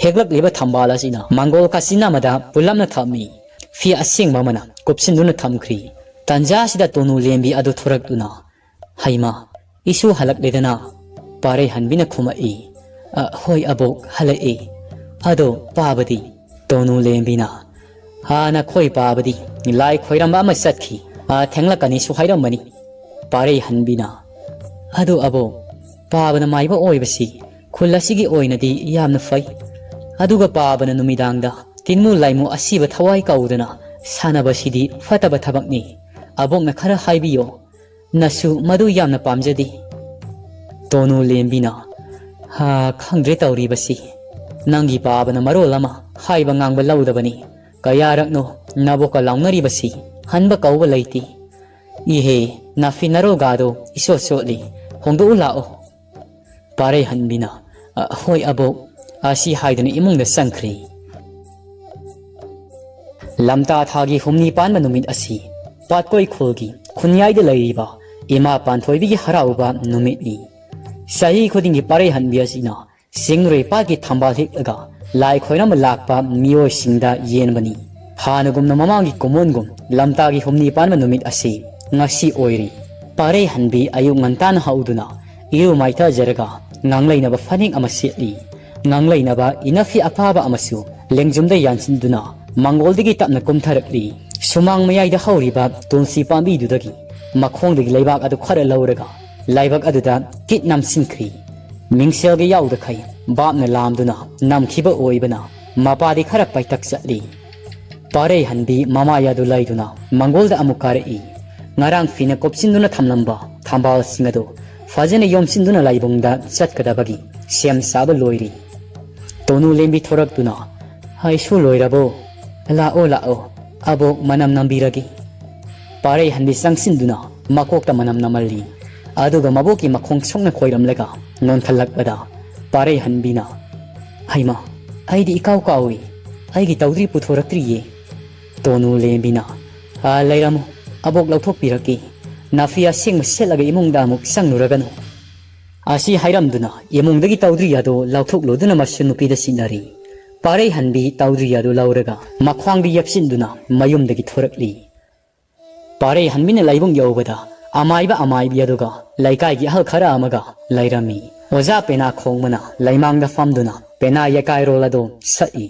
ꯍꯦꯛꯂꯛꯂꯤꯕ ꯊꯝꯕꯥꯜ ꯑꯁꯤꯅ ꯃꯥꯡꯒꯣꯜ ꯀꯥꯆꯤꯟ ꯑꯃꯗ ꯄꯨꯜꯂꯞꯅ ꯊꯝꯃꯤ꯫ ꯐꯤ ꯑꯁꯦꯡꯕ ꯑꯃꯅ ꯀꯨꯞꯁꯤꯟꯗꯨꯅ ꯊꯝꯈ꯭ꯔꯤ꯫ ꯇꯟꯖꯥ ꯑꯁꯤꯗ ꯇꯣꯅꯨ ꯂꯦꯝꯕꯤ ꯑꯗꯨ ꯊꯣꯔꯛꯇꯨꯅ, "ꯍꯩꯃꯥ, ꯏꯁꯨ ꯍꯜꯂꯛꯂꯦꯗꯅ?" ꯄꯥꯔꯩ ꯍꯟꯕꯤꯅ ꯈꯨꯝꯃꯛꯏ꯫ "ꯑ, ꯍꯣꯏ ꯑꯕꯣꯛ, ꯍꯜꯂꯛꯑꯦ꯫ ꯑꯗꯣ ꯄꯥꯕꯗꯤ?" ꯇꯣꯅꯨ ꯂꯦꯝꯕꯤꯅ, "ꯍꯥ, ꯅꯈꯣꯏ ꯄꯥꯕꯗꯤ ꯂꯥꯏ ꯈꯣꯏꯔꯝꯕ ꯑꯃ ꯆꯠꯈꯤ꯫ ꯑ, ꯊꯦꯡꯂꯛꯀꯅꯤꯁꯨ ꯍꯥꯏꯔꯝꯕꯅꯤ꯫" ꯄꯥꯔꯩ ꯍꯟꯕꯤꯅ, "ꯑꯗꯨ ꯑꯕꯣꯛ, ꯄꯥꯕꯅ ꯃꯥꯏꯕ ꯑꯣꯏꯕꯁꯤ ꯈꯨꯜ ꯑꯁꯤꯒꯤ ꯑꯣꯏꯅꯗꯤ ꯌꯥꯝꯅ ꯐꯩ꯫ ꯑꯗꯨꯒ ꯄꯥꯕꯅ ꯅꯨꯃꯤꯗꯥꯡꯗ ꯇꯤꯟꯃꯨ ꯂꯥꯏꯃꯨ ꯑꯁꯤꯕ ꯊꯋꯥꯏ ꯀꯧꯗꯅ ꯁꯥꯟꯅꯕꯁꯤꯗꯤ ꯐꯠꯇꯕ ꯊꯕꯛꯅꯤ꯫ ꯑꯕꯣꯛꯅ ꯈꯔ ꯍꯥꯏꯕꯤꯌꯣ꯫ ꯅꯁꯨ ꯃꯗꯨ ꯌꯥꯝꯅ ꯄꯥꯝꯖꯗꯦ꯫" ꯇꯣꯅꯨ ꯂꯦꯝꯕꯤꯅ, "ꯍꯥ, ꯈꯪꯗ꯭ꯔꯦ ꯇꯧꯔꯤꯕꯁꯤ꯫ ꯅꯪꯒꯤ ꯄꯥꯕꯅ ꯃꯔꯣꯜ ꯑꯃ ꯍꯥꯏꯕ ꯉꯥꯡꯕ ꯂꯧꯗꯕꯅꯤ꯫ "ꯀꯌꯥꯔꯛꯅꯣ ꯅꯕꯣꯛꯀ ꯂꯥꯎꯅꯔꯤꯕꯁꯤ? ꯍꯟꯕ ꯀꯧꯕ ꯂꯩꯇꯦ꯫ ꯏꯍꯦ, ꯅꯥꯐꯤ ꯅꯔꯣꯒꯥꯗꯣ ꯏꯆꯣꯠ ꯆꯣꯠꯂꯤ, ꯍꯣꯡꯗꯣꯛꯎ ꯂꯥꯛꯑꯣ꯫" ꯄꯥꯔꯩꯍꯟꯕꯤꯅ, "ꯑ, ꯍꯣꯏ ꯑꯕꯣꯛ" ꯑꯁꯤ ꯍꯥꯏꯗꯨꯅ ꯏꯃꯨꯡꯗ ꯆꯪꯈ꯭ꯔꯤ꯫ ꯂꯝꯇꯥ ꯊꯥꯒꯤ ꯍꯨꯝꯅꯤ ꯄꯥꯟꯕ ꯅꯨꯃꯤꯠ ꯑꯁꯤ ꯄꯥꯠꯀꯣꯏ ꯈꯨꯜꯒꯤ ꯈꯨꯟꯌꯥꯏꯗ ꯂꯩꯔꯤꯕ ꯏꯃꯥ ꯄꯥꯟꯊꯣꯏꯕꯤꯒꯤ ꯍꯔꯥꯎꯕ ꯅꯨꯃꯤꯠꯅꯤ꯫ ꯆꯍꯤ ꯈꯨꯗꯤꯡꯒꯤ ꯄꯥꯔꯩꯍꯟꯕꯤ ꯑꯁꯤꯅ ꯆꯤꯡꯔꯣꯏ ꯄꯥꯠꯀꯤ ꯊꯝꯕꯥꯜ ꯍꯦꯛꯂꯒ ꯂꯥꯏ ꯈꯣꯏꯔꯝꯕ ꯂꯥꯛꯄ ꯃꯤꯑꯣꯏꯁꯤꯡꯗ ꯌꯦꯟꯕꯅꯤ꯫ ꯍꯥꯟꯅꯒꯨꯝꯅ ꯃꯃꯥꯡꯒꯤ ꯀꯨꯝꯑꯣꯟꯒꯨꯝ ꯂꯝꯇꯥꯒꯤ ꯍꯨꯝꯅꯤ ꯄꯥꯟꯕ ꯅꯨꯃꯤꯠ ꯑꯁꯤ ꯉꯁꯤ ꯑꯣꯏꯔꯤ꯫ ꯄꯥꯔꯩꯍꯟꯕꯤ ꯑꯌꯨꯛ ꯉꯟꯇꯥꯅ ꯍꯧꯗꯨꯅ ꯏꯔꯨ ꯃꯥꯏꯊꯖꯔꯒ ꯉꯥꯡꯂꯩꯅꯕ ꯐꯅꯦꯛ ꯑꯃ ꯁꯦꯠꯂꯤ꯫ ꯉꯥꯡꯂꯩꯅꯕ ꯏꯅꯐꯤ ꯑꯄꯥꯕ ꯑꯃꯁꯨ ꯂꯦꯡꯖꯨꯝꯗ ꯌꯥꯟꯁꯤꯟꯗꯨꯅ ꯃꯪꯒꯣꯜꯗꯒꯤ ꯇꯞꯅ ꯀꯨꯝꯊꯔꯛꯂꯤ꯫ ꯁꯨꯃꯥꯡ ꯃꯌꯥꯏꯗ ꯍꯧꯔꯤꯕ ꯇꯨꯜꯁꯤ ꯄꯥꯝꯕꯤꯗꯨꯗꯒꯤ ꯃꯈꯣꯡꯗꯒꯤ ꯂꯩꯕꯥꯛ ꯑꯗꯨ ꯈꯔ ꯂꯧꯔꯒ ꯂꯥꯏꯕꯛ ꯑꯗꯨꯗ ꯀꯤꯠ ꯅꯝꯁꯤꯟꯈ꯭ꯔꯤ꯫ ꯃꯤꯡꯁꯦꯜꯒ ꯌꯥꯎꯗꯈꯩ ꯕꯥꯞꯅ ꯂꯥꯝꯗꯨꯅ ꯅꯝꯈꯤꯕ ꯑꯣꯏꯕꯅ ꯃꯄꯥꯗꯤ ꯈꯔ ꯄꯥꯏꯇꯛ ꯆꯠꯂꯤ꯫ ꯄꯥꯔꯩꯍꯟꯕꯤ ꯃꯃꯥꯏ ꯑꯗꯨ ꯂꯩꯗꯨꯅ ꯃꯪꯒꯣꯜꯗ ꯑꯃꯨꯛ ꯀꯥꯔꯛꯏ꯫ ꯉꯔꯥꯡ ꯐꯤꯅ ꯀꯨꯞꯁꯤꯟꯗꯨꯅ ꯊꯝꯂꯝꯕ ꯊꯝꯕꯥꯜꯁꯤꯡ ꯑꯗꯨ ꯐꯖꯅ ꯌꯣꯝꯁꯤꯟꯗꯨꯅ ꯂꯥꯏꯕꯨꯡꯗ ꯆꯠꯀꯗꯕꯒꯤ ꯁꯦꯝ ꯁꯥꯕ ꯂꯣꯏꯔꯤ꯫ ꯇꯣꯅꯨ ꯂꯦꯝꯕꯤ ꯊꯣꯔꯛꯇꯨꯅ, "ꯍꯩꯁꯨ ꯂꯣꯏꯔꯕꯣ? ꯂꯥꯛꯑꯣ, ꯂꯥꯛꯑꯣ, ꯑꯕꯣꯛ ꯃꯅꯝ ꯅꯝꯕꯤꯔꯒꯦ꯫" ꯄꯥꯔꯩꯍꯟꯕꯤ ꯆꯪꯁꯤꯟꯗꯨꯅ ꯃꯀꯣꯛꯇ ꯃꯅꯝ ꯅꯝꯍꯜꯂꯤ꯫ ꯑꯗꯨꯒ ꯃꯕꯣꯛꯀꯤ ꯃꯈꯣꯡ ꯁꯣꯛꯅ ꯈꯣꯏꯔꯝꯂꯒ ꯅꯣꯟꯈꯠꯂꯛꯄꯗ ꯄꯥꯔꯩꯍꯟꯕꯤꯅ, "ꯍꯩꯃꯥ, ꯑꯩꯗꯤ ꯏꯀꯥꯎ ꯀꯥꯎꯏ, ꯑꯩꯒꯤ ꯇꯧꯗ꯭ꯔꯤ ꯄꯨꯊꯣꯔꯛꯇ꯭ꯔꯤꯌꯦ꯫" ꯇꯣꯅꯨ ꯂꯦꯝꯕꯤꯅ, "ꯑꯥ, ꯂꯩꯔꯝꯃꯨ, ꯑꯕꯣꯛ ꯂꯧꯊꯣꯛꯄꯤꯔꯛꯀꯦ꯫ ꯅꯥꯐꯤ ꯑꯁꯦꯡꯕ ꯁꯦꯠꯂꯒ ꯏꯃꯨꯡꯗ ꯑꯃꯨꯛ ꯆꯪꯂꯨꯔꯒꯅꯨ꯫" ꯑꯁꯤ ꯍꯥꯏꯔꯝꯗꯨꯅ ꯏꯃꯨꯡꯗꯒꯤ ꯇꯧꯗ꯭ꯔꯤ ꯑꯗꯨ ꯂꯧꯊꯣꯛꯂꯨꯗꯨꯅ ꯃꯁꯨ ꯅꯨꯄꯤꯗ ꯁꯤꯟꯅꯔꯤ꯫ ꯄꯥꯔꯩꯍꯟꯕꯤ ꯇꯧꯗ꯭ꯔꯤ ꯑꯗꯨ ꯂꯧꯔꯒ ꯃꯈ꯭ꯋꯥꯡꯗ ꯌꯦꯞꯁꯤꯟꯗꯨꯅ ꯃꯌꯨꯝꯗꯒꯤ ꯊꯣꯔꯛꯂꯤ꯫ ꯄꯥꯔꯩꯍꯟꯕꯤꯅ ꯂꯥꯏꯕꯨꯡ ꯌꯧꯕꯗ ꯑꯃꯥꯏꯕ ꯑꯃꯥꯏꯕꯤ ꯑꯗꯨꯒ ꯂꯩꯀꯥꯏꯒꯤ ꯑꯍꯜ ꯈꯔ ꯑꯃꯒ ꯂꯩꯔꯝꯃꯤ꯫ ꯑꯣꯖꯥ ꯄꯦꯅꯥ ꯈꯣꯡꯕꯅ ꯂꯩꯃꯥꯡꯗ ꯐꯝꯗꯨꯅ ꯄꯦꯅꯥ ꯌꯦꯀꯥꯏꯔꯣꯜ ꯑꯗꯨ ꯁꯛꯏ꯫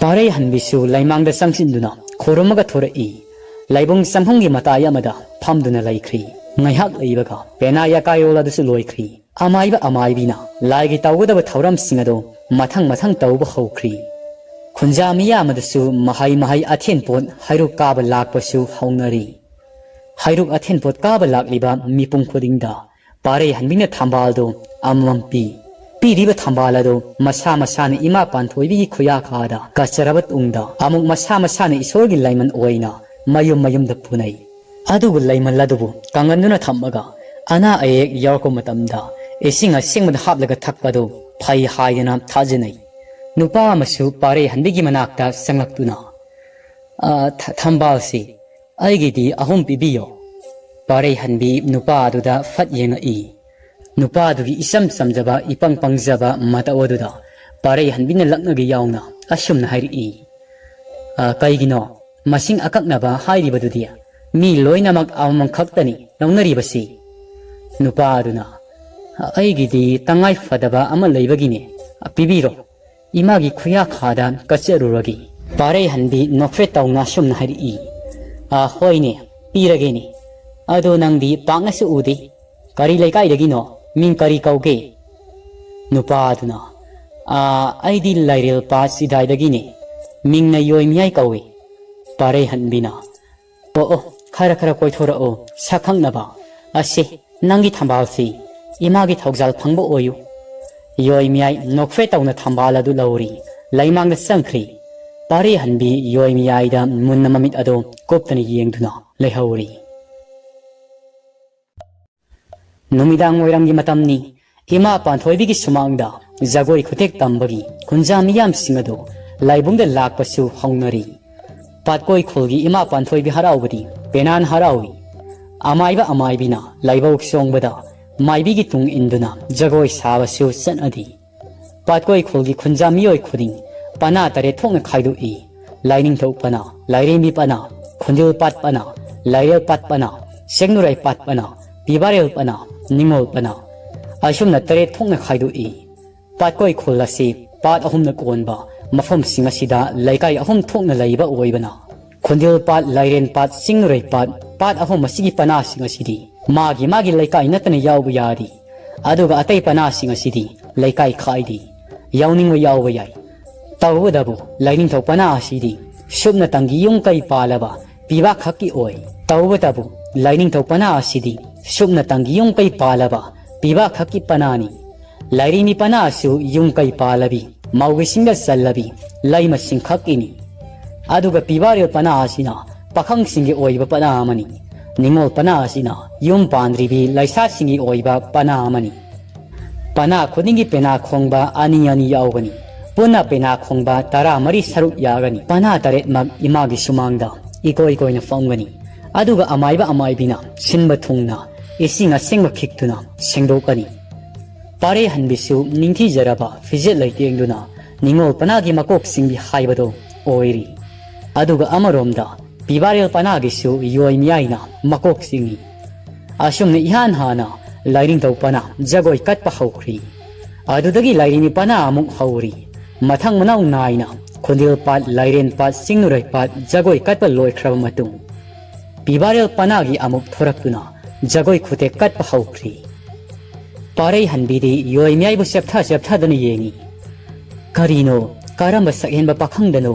ꯄꯥꯔꯩꯍꯟꯕꯤꯁꯨ ꯂꯩꯃꯥꯡꯗ ꯆꯪꯁꯤꯟꯗꯨꯅ ꯈꯨꯔꯨꯝꯃꯒ ꯊꯣꯔꯛꯏ꯫ ꯂꯥꯏꯕꯨꯡ ꯆꯪꯐꯝꯒꯤ ꯃꯇꯥꯏ ꯑꯃꯗ ꯐꯝꯗꯨꯅ ꯂꯩꯈ꯭ꯔꯤ꯫ ꯉꯥꯏꯍꯥꯛ ꯂꯩꯕꯒ ꯄꯦꯅꯥ ꯌꯦꯀꯥꯏꯔꯣꯜ ꯑꯗꯨꯁꯨ ꯂꯣꯏꯈ꯭ꯔꯤ꯫ ꯑꯃꯥꯏꯕ ꯑꯃꯥꯏꯕꯤꯅ ꯂꯥꯏꯒꯤ ꯇꯧꯒꯗꯕ ꯊꯧꯔꯝꯁꯤꯡ ꯑꯗꯨ ꯃꯊꯪ ꯃꯊꯪ ꯇꯧꯕ ꯍꯧꯈ꯭ꯔꯤ꯫ ꯈꯨꯟꯖꯥ ꯃꯤꯌꯥꯝ ꯑꯗꯨꯁꯨ ꯃꯍꯩ ꯃꯍꯩ ꯑꯊꯦꯟ ꯄꯣꯠ ꯍꯩꯔꯨꯛ ꯀꯥꯕ ꯂꯥꯛꯄꯁꯨ ꯍꯧꯅꯔꯤ꯫ ꯍꯩꯔꯨꯛ ꯑꯊꯦꯟ ꯄꯣꯠ ꯀꯥꯕ ꯂꯥꯛꯂꯤꯕ ꯃꯤꯄꯨꯝ ꯈꯨꯗꯤꯡꯗ ꯄꯥꯔꯩꯍꯟꯕꯤꯅ ꯊꯝꯕꯥꯜꯗꯨ ꯑꯃꯃꯝ ꯄꯤ꯫ ꯄꯤꯔꯤꯕ ꯊꯝꯕꯥꯜ ꯑꯗꯨ ꯃꯁꯥ ꯃꯁꯥꯅ ꯏꯃꯥ ꯄꯥꯟꯊꯣꯏꯕꯤꯒꯤ ꯈꯨꯌꯥꯈꯥꯗ ꯀꯠꯆꯔꯕ ꯇꯨꯡꯗ, ꯑꯃꯨꯛ ꯃꯁꯥ ꯃꯁꯥꯅ ꯏꯁꯣꯔꯒꯤ ꯂꯥꯏꯃꯟ ꯑꯣꯏꯅ ꯃꯌꯨꯝ ꯃꯌꯨꯝꯗ ꯄꯨꯅꯩ꯫ ꯑꯗꯨꯒ ꯂꯩꯃꯜ ꯑꯗꯨꯕꯨ ꯀꯪꯍꯟꯗꯨꯅ ꯊꯝꯃꯒ, ꯑꯅꯥ ꯑꯌꯦꯛ ꯌꯥꯎꯔꯛꯄ ꯃꯇꯝꯗ ꯏꯁꯤꯡ ꯑꯁꯦꯡꯕꯗ ꯍꯥꯞꯂꯒ ꯊꯛꯄꯗꯨ ꯐꯩ ꯍꯥꯏꯗꯨꯅ ꯊꯥꯖꯅꯩ꯫ ꯅꯨꯄꯥ ꯑꯃꯁꯨ ꯄꯥꯔꯩꯍꯟꯕꯤꯒꯤ ꯃꯅꯥꯛꯇ ꯆꯪꯂꯛꯇꯨꯅ, "ꯑ, ꯊ-, ꯊꯝꯕꯥꯜꯁꯤ ꯑꯩꯒꯤꯗꯤ ꯑꯍꯨꯝ ꯄꯤꯕꯤꯌꯣ"꯫ ꯄꯥꯔꯩꯍꯟꯕꯤ ꯅꯨꯄꯥ ꯑꯗꯨꯗ ꯐꯠ ꯌꯦꯡꯉꯛꯏ꯫ ꯅꯨꯄꯥꯗꯨꯒꯤ ꯏꯆꯝ ꯆꯝꯖꯕ, ꯏꯄꯪ ꯄꯪꯖꯕ ꯃꯇꯧ ꯑꯗꯨꯗ ꯄꯥꯔꯩꯍꯟꯕꯤꯅ ꯂꯛꯅꯒꯦ ꯌꯥꯎꯅ ꯑꯁꯨꯝꯅ ꯍꯥꯏꯔꯛꯏ, "ꯑ, ꯀꯩꯒꯤꯅꯣ? ꯃꯁꯤꯡ ꯑꯀꯛꯅꯕ ꯍꯥꯏꯔꯤꯕꯗꯨꯗꯤ? ꯃꯤ ꯂꯣꯏꯅꯃꯛ ꯑꯃꯃꯝ ꯈꯛꯇꯅꯤ ꯂꯧꯅꯔꯤꯕꯁꯤ"꯫ ꯅꯨꯄꯥ ꯑꯗꯨꯅ, "ꯑꯩꯒꯤꯗꯤ ꯇꯉꯥꯏ ꯐꯗꯕ ꯑꯃ ꯂꯩꯕꯒꯤꯅꯦ, ꯄꯤꯕꯤꯔꯣ, ꯏꯃꯥꯒꯤ ꯈꯨꯌꯥꯈꯥꯗ ꯀꯠꯆꯔꯨꯔꯒꯦ"꯫ ꯄꯥꯔꯩꯍꯟꯕꯤ ꯅꯣꯛꯐꯦꯠ ꯇꯧꯅ ꯑꯁꯨꯝꯅ ꯍꯥꯏꯔꯛꯏ, "ꯑ, ꯍꯣꯏꯅꯦ, ꯄꯤꯔꯒꯦꯅꯦ꯫ ꯑꯗꯣ ꯅꯪꯗꯤ ꯄꯥꯛꯅꯁꯨ ꯎꯗꯦ꯫ ꯀꯔꯤ ꯂꯩꯀꯥꯏꯗꯒꯤꯅꯣ? ꯃꯤꯡ ꯀꯔꯤ ꯀꯧꯒꯦ?" ꯅꯨꯄꯥ ꯑꯗꯨꯅ, "ꯑꯥ, ꯑꯩꯗꯤ ꯂꯥꯏꯔꯦꯜ ꯄꯥꯠ ꯆꯤꯗꯥꯏꯗꯒꯤꯅꯦ꯫ ꯃꯤꯡꯅ ꯌꯣꯏꯃꯤꯌꯥꯏ ꯀꯧꯏ"꯫ ꯄꯥꯔꯩꯍꯟꯕꯤꯅ, "ꯑꯣ, ꯑꯣ, ꯈꯔ ꯈꯔ ꯀꯣꯏꯊꯣꯔꯛꯑꯣ, ꯁꯛ ꯈꯪꯅꯕ꯫ ꯑꯁꯦ, ꯅꯪꯒꯤ ꯊꯝꯕꯥꯜꯁꯤ ꯏꯃꯥꯒꯤ ꯊꯧꯖꯥꯜ ꯐꯪꯕ ꯑꯣꯏꯌꯨ"꯫ ꯌꯣꯏꯃꯤꯌꯥꯏ ꯅꯣꯛꯐꯦ ꯇꯧꯅ ꯊꯝꯕꯥꯜ ꯑꯗꯨ ꯂꯧꯔꯤ, ꯂꯩꯃꯥꯡꯗ ꯆꯪꯈ꯭ꯔꯤ꯫ ꯄꯥꯔꯩꯍꯟꯕꯤ ꯌꯣꯏꯃꯤꯌꯥꯏꯗ ꯃꯨꯟꯅ ꯃꯃꯤꯠ ꯑꯗꯨ ꯀꯨꯞꯇꯅ ꯌꯦꯡꯗꯨꯅ ꯂꯩꯍꯧꯔꯤ꯫ ꯅꯨꯃꯤꯗꯥꯡ ꯋꯥꯏꯔꯝꯒꯤ ꯃꯇꯝꯅꯤ꯫ ꯏꯃꯥ ꯄꯥꯟꯊꯣꯏꯕꯤꯒꯤ ꯁꯨꯃꯥꯡꯗ ꯖꯒꯣꯏ ꯈꯨꯊꯦꯛ ꯇꯝꯕꯒꯤ ꯈꯨꯟꯖꯥ ꯃꯤꯌꯥꯝꯁꯤꯡ ꯑꯗꯨ ꯂꯥꯏꯕꯨꯡꯗ ꯂꯥꯛꯄꯁꯨ ꯍꯧꯅꯔꯤ꯫ ꯄꯥꯠꯀꯣꯏ ꯈꯨꯜꯒꯤ ꯏꯃꯥ ꯄꯥꯟꯊꯣꯏꯕꯤ ꯍꯔꯥꯎꯕꯗꯤ ꯄꯦꯅꯥꯟ ꯍꯔꯥꯎꯏ꯫ ꯑꯃꯥꯏꯕ ꯑꯃꯥꯏꯕꯤꯅ ꯂꯥꯏꯕꯧ ꯆꯣꯡꯕꯗ ꯃꯥꯏꯕꯤꯒꯤ ꯇꯨꯡ ꯏꯟꯗꯨꯅ ꯖꯒꯣꯏ ꯁꯥꯕꯁꯨ ꯆꯠꯅꯔꯤ꯫ ꯄꯥꯠꯀꯣꯏ ꯈꯨꯜꯒꯤ ꯈꯨꯟꯖꯥ ꯃꯤꯑꯣꯏ ꯈꯨꯗꯤꯡ ꯄꯅꯥ ꯇꯔꯦꯠ ꯊꯣꯛꯅ ꯈꯥꯏꯗꯣꯛꯏ꯫ ꯂꯥꯏꯅꯤꯡꯊꯧ ꯄꯅꯥ, ꯂꯥꯏꯔꯦꯝꯕꯤ ꯄꯅꯥ, ꯈꯨꯟꯗꯤꯜ ꯄꯥꯠ ꯄꯅꯥ, ꯂꯥꯏꯔꯦꯜ ꯄꯥꯠ ꯄꯅꯥ, ꯁꯦꯛꯅꯨꯔꯩ ꯄꯥꯠ ꯄꯅꯥ, ꯄꯤꯕꯥꯔꯦꯜ ꯄꯅꯥ, ꯅꯤꯉꯣꯜ ꯄꯅꯥ꯫ ꯑꯁꯨꯝꯅ ꯇꯔꯦꯠ ꯊꯣꯛꯅ ꯈꯥꯏꯗꯣꯛꯏ꯫ ꯄꯥꯠꯀꯣꯏ ꯈꯨꯜ ꯑꯁꯤ ꯄꯥꯠ ꯑꯍꯨꯝꯅ ꯀꯣꯟꯕ ꯃꯐꯝꯁꯤꯡ ꯑꯁꯤꯗ ꯂꯩꯀꯥꯏ ꯑꯍꯨꯝ ꯊꯣꯛꯅ ꯂꯩꯕ ꯑꯣꯏꯕꯅ, ꯈꯨꯟꯗꯤꯜ ꯄꯥꯠ, ꯂꯥꯏꯔꯦꯟ ꯄꯥꯠ, ꯆꯤꯡꯅꯨꯔꯩ ꯄꯥꯠ, ꯄꯥꯠ ꯑꯍꯨꯝ ꯑꯁꯤꯒꯤ ꯄꯅꯥꯁꯤꯡ ꯑꯁꯤꯗꯤ ꯃꯥꯒꯤ ꯃꯥꯒꯤ ꯂꯩꯀꯥꯏ ꯅꯠꯇꯅ ꯌꯥꯎꯕ ꯌꯥꯗꯦ꯫ ꯑꯗꯨꯒ ꯑꯇꯩ ꯄꯅꯥꯁꯤꯡ ꯑꯁꯤꯗꯤ ꯂꯩꯀꯥꯏ ꯈꯥꯏꯗꯦ꯫ ꯌꯥꯎꯅꯤꯡꯕ ꯌꯥꯎꯕ ꯌꯥꯏ꯫ ꯇꯧꯕꯇꯕꯨ ꯂꯥꯏꯅꯤꯡꯊꯧ ꯄꯅꯥ ꯑꯁꯤꯗꯤ ꯁꯨꯞꯅꯇꯪꯒꯤ ꯌꯨꯝ ꯀꯩ ꯄꯥꯜꯂꯕ ꯄꯤꯕꯥꯛ ꯈꯛꯀꯤ ꯑꯣꯏ꯫ ꯇꯧꯕꯇꯕꯨ ꯂꯥꯏꯅꯤꯡꯊꯧ ꯄꯅꯥ ꯑꯁꯤꯗꯤ ꯁꯨꯞꯅꯇꯪꯒꯤ ꯌꯨꯝ ꯀꯩ ꯄꯥꯜꯂꯕ ꯄꯤꯕꯥꯛ ꯈꯛꯀꯤ ꯄꯅꯥꯅꯤ꯫ ꯂꯥꯏꯔꯦꯝꯕꯤ ꯄꯅꯥꯁꯨ ꯌꯨꯝ ꯀꯩ ꯄꯥꯜꯂꯕꯤ, ꯃꯧꯒꯤꯁꯤꯡꯗ ꯆꯜꯂꯕꯤ ꯂꯩꯃꯁꯤꯡ ꯈꯛꯀꯤꯅꯤ꯫ ꯑꯗꯨꯒ ꯄꯤꯕꯥꯔꯦꯜ ꯄꯅꯥ ꯑꯁꯤꯅ ꯄꯥꯈꯪꯁꯤꯡꯒꯤ ꯑꯣꯏꯕ ꯄꯅꯥ ꯑꯃꯅꯤ꯫ ꯅꯤꯉꯣꯜ ꯄꯅꯥ ꯑꯁꯤꯅ ꯌꯨꯝ ꯄꯥꯟꯗ꯭ꯔꯤꯕꯤ ꯂꯩꯁꯥꯁꯤꯡꯒꯤ ꯑꯣꯏꯕ ꯄꯅꯥ ꯑꯃꯅꯤ꯫ ꯄꯅꯥ ꯈꯨꯗꯤꯡꯒꯤ ꯄꯦꯅꯥ ꯈꯣꯡꯕ ꯑꯅꯤ ꯑꯅꯤ ꯌꯥꯎꯒꯅꯤ꯫ ꯄꯨꯟꯅ ꯄꯦꯅꯥ ꯈꯣꯡꯕ ꯇꯔꯥꯃꯔꯤ ꯁꯔꯨꯛ ꯌꯥꯒꯅꯤ꯫ ꯄꯅꯥ ꯇꯔꯦꯠꯃꯛ ꯏꯃꯥꯒꯤ ꯁꯨꯃꯥꯡꯗ ꯏꯀꯣꯏ ꯀꯣꯏꯅ ꯐꯝꯒꯅꯤ꯫ ꯑꯗꯨꯒ ꯑꯃꯥꯏꯕ ꯑꯃꯥꯏꯕꯤꯅ ꯁꯤꯟꯕ ꯊꯨꯡꯅ ꯏꯁꯤꯡ ꯑꯁꯦꯡꯕ ꯈꯤꯛꯇꯨꯅ ꯁꯦꯡꯗꯣꯛꯀꯅꯤ꯫ ꯄꯥꯔꯩꯍꯟꯕꯤꯁꯨ ꯅꯤꯡꯊꯤꯖꯔꯕ ꯐꯤꯖꯦꯠ ꯂꯩꯇꯦꯡꯗꯨꯅ ꯅꯤꯉꯣꯜ ꯄꯅꯥꯒꯤ ꯃꯀꯣꯛ ꯆꯤꯡꯕꯤ ꯍꯥꯏꯕꯗꯨ ꯑꯣꯏꯔꯤ꯫ ꯑꯗꯨꯒ ꯑꯃꯔꯣꯝꯗ ꯄꯤꯕꯥꯔꯦꯜ ꯄꯅꯥꯒꯤꯁꯨ ꯌꯣꯏ ꯃꯤꯌꯥꯏꯅ ꯃꯀꯣꯛ ꯆꯤꯡꯏ꯫ ꯑꯁꯨꯝꯅ ꯏꯍꯥꯟ ꯍꯥꯟꯅ ꯂꯥꯏꯔꯤꯡꯊꯧ ꯄꯅꯥ ꯖꯒꯣꯏ ꯀꯠꯄ ꯍꯧꯈ꯭ꯔꯤ꯫ ꯑꯗꯨꯗꯒꯤ ꯂꯥꯏꯔꯦꯝꯕꯤ ꯄꯅꯥ ꯑꯃꯨꯛ ꯍꯧꯔꯤ꯫ ꯃꯊꯪ ꯃꯅꯥꯎ ꯅꯥꯏꯅ ꯈꯨꯟꯗꯤꯜ ꯄꯥꯠ, ꯂꯥꯏꯔꯦꯟ ꯄꯥꯠ, ꯆꯤꯡꯅꯨꯔꯩ ꯄꯥꯠ ꯖꯒꯣꯏ ꯀꯠꯄ ꯂꯣꯏꯈ꯭ꯔꯕ ꯃꯇꯨꯡ ꯄꯤꯕꯥꯔꯦꯜ ꯄꯅꯥꯒꯤ ꯑꯃꯨꯛ ꯊꯣꯔꯛꯇꯨꯅ ꯖꯒꯣꯏ ꯈꯨꯊꯦꯛ ꯀꯠꯄ ꯍꯧꯈ꯭ꯔꯤ꯫ ꯄꯥꯔꯩꯍꯟꯕꯤꯗꯤ ꯌꯣꯏ ꯃꯤꯌꯥꯏꯕꯨ ꯆꯦꯞꯊ ꯆꯦꯞꯊꯗꯨꯅ ꯌꯦꯡꯏ꯫ "ꯀꯔꯤꯅꯣ? ꯀꯔꯝꯕ ꯁꯛꯍꯦꯟꯕ ꯄꯥꯈꯪꯗꯅꯣ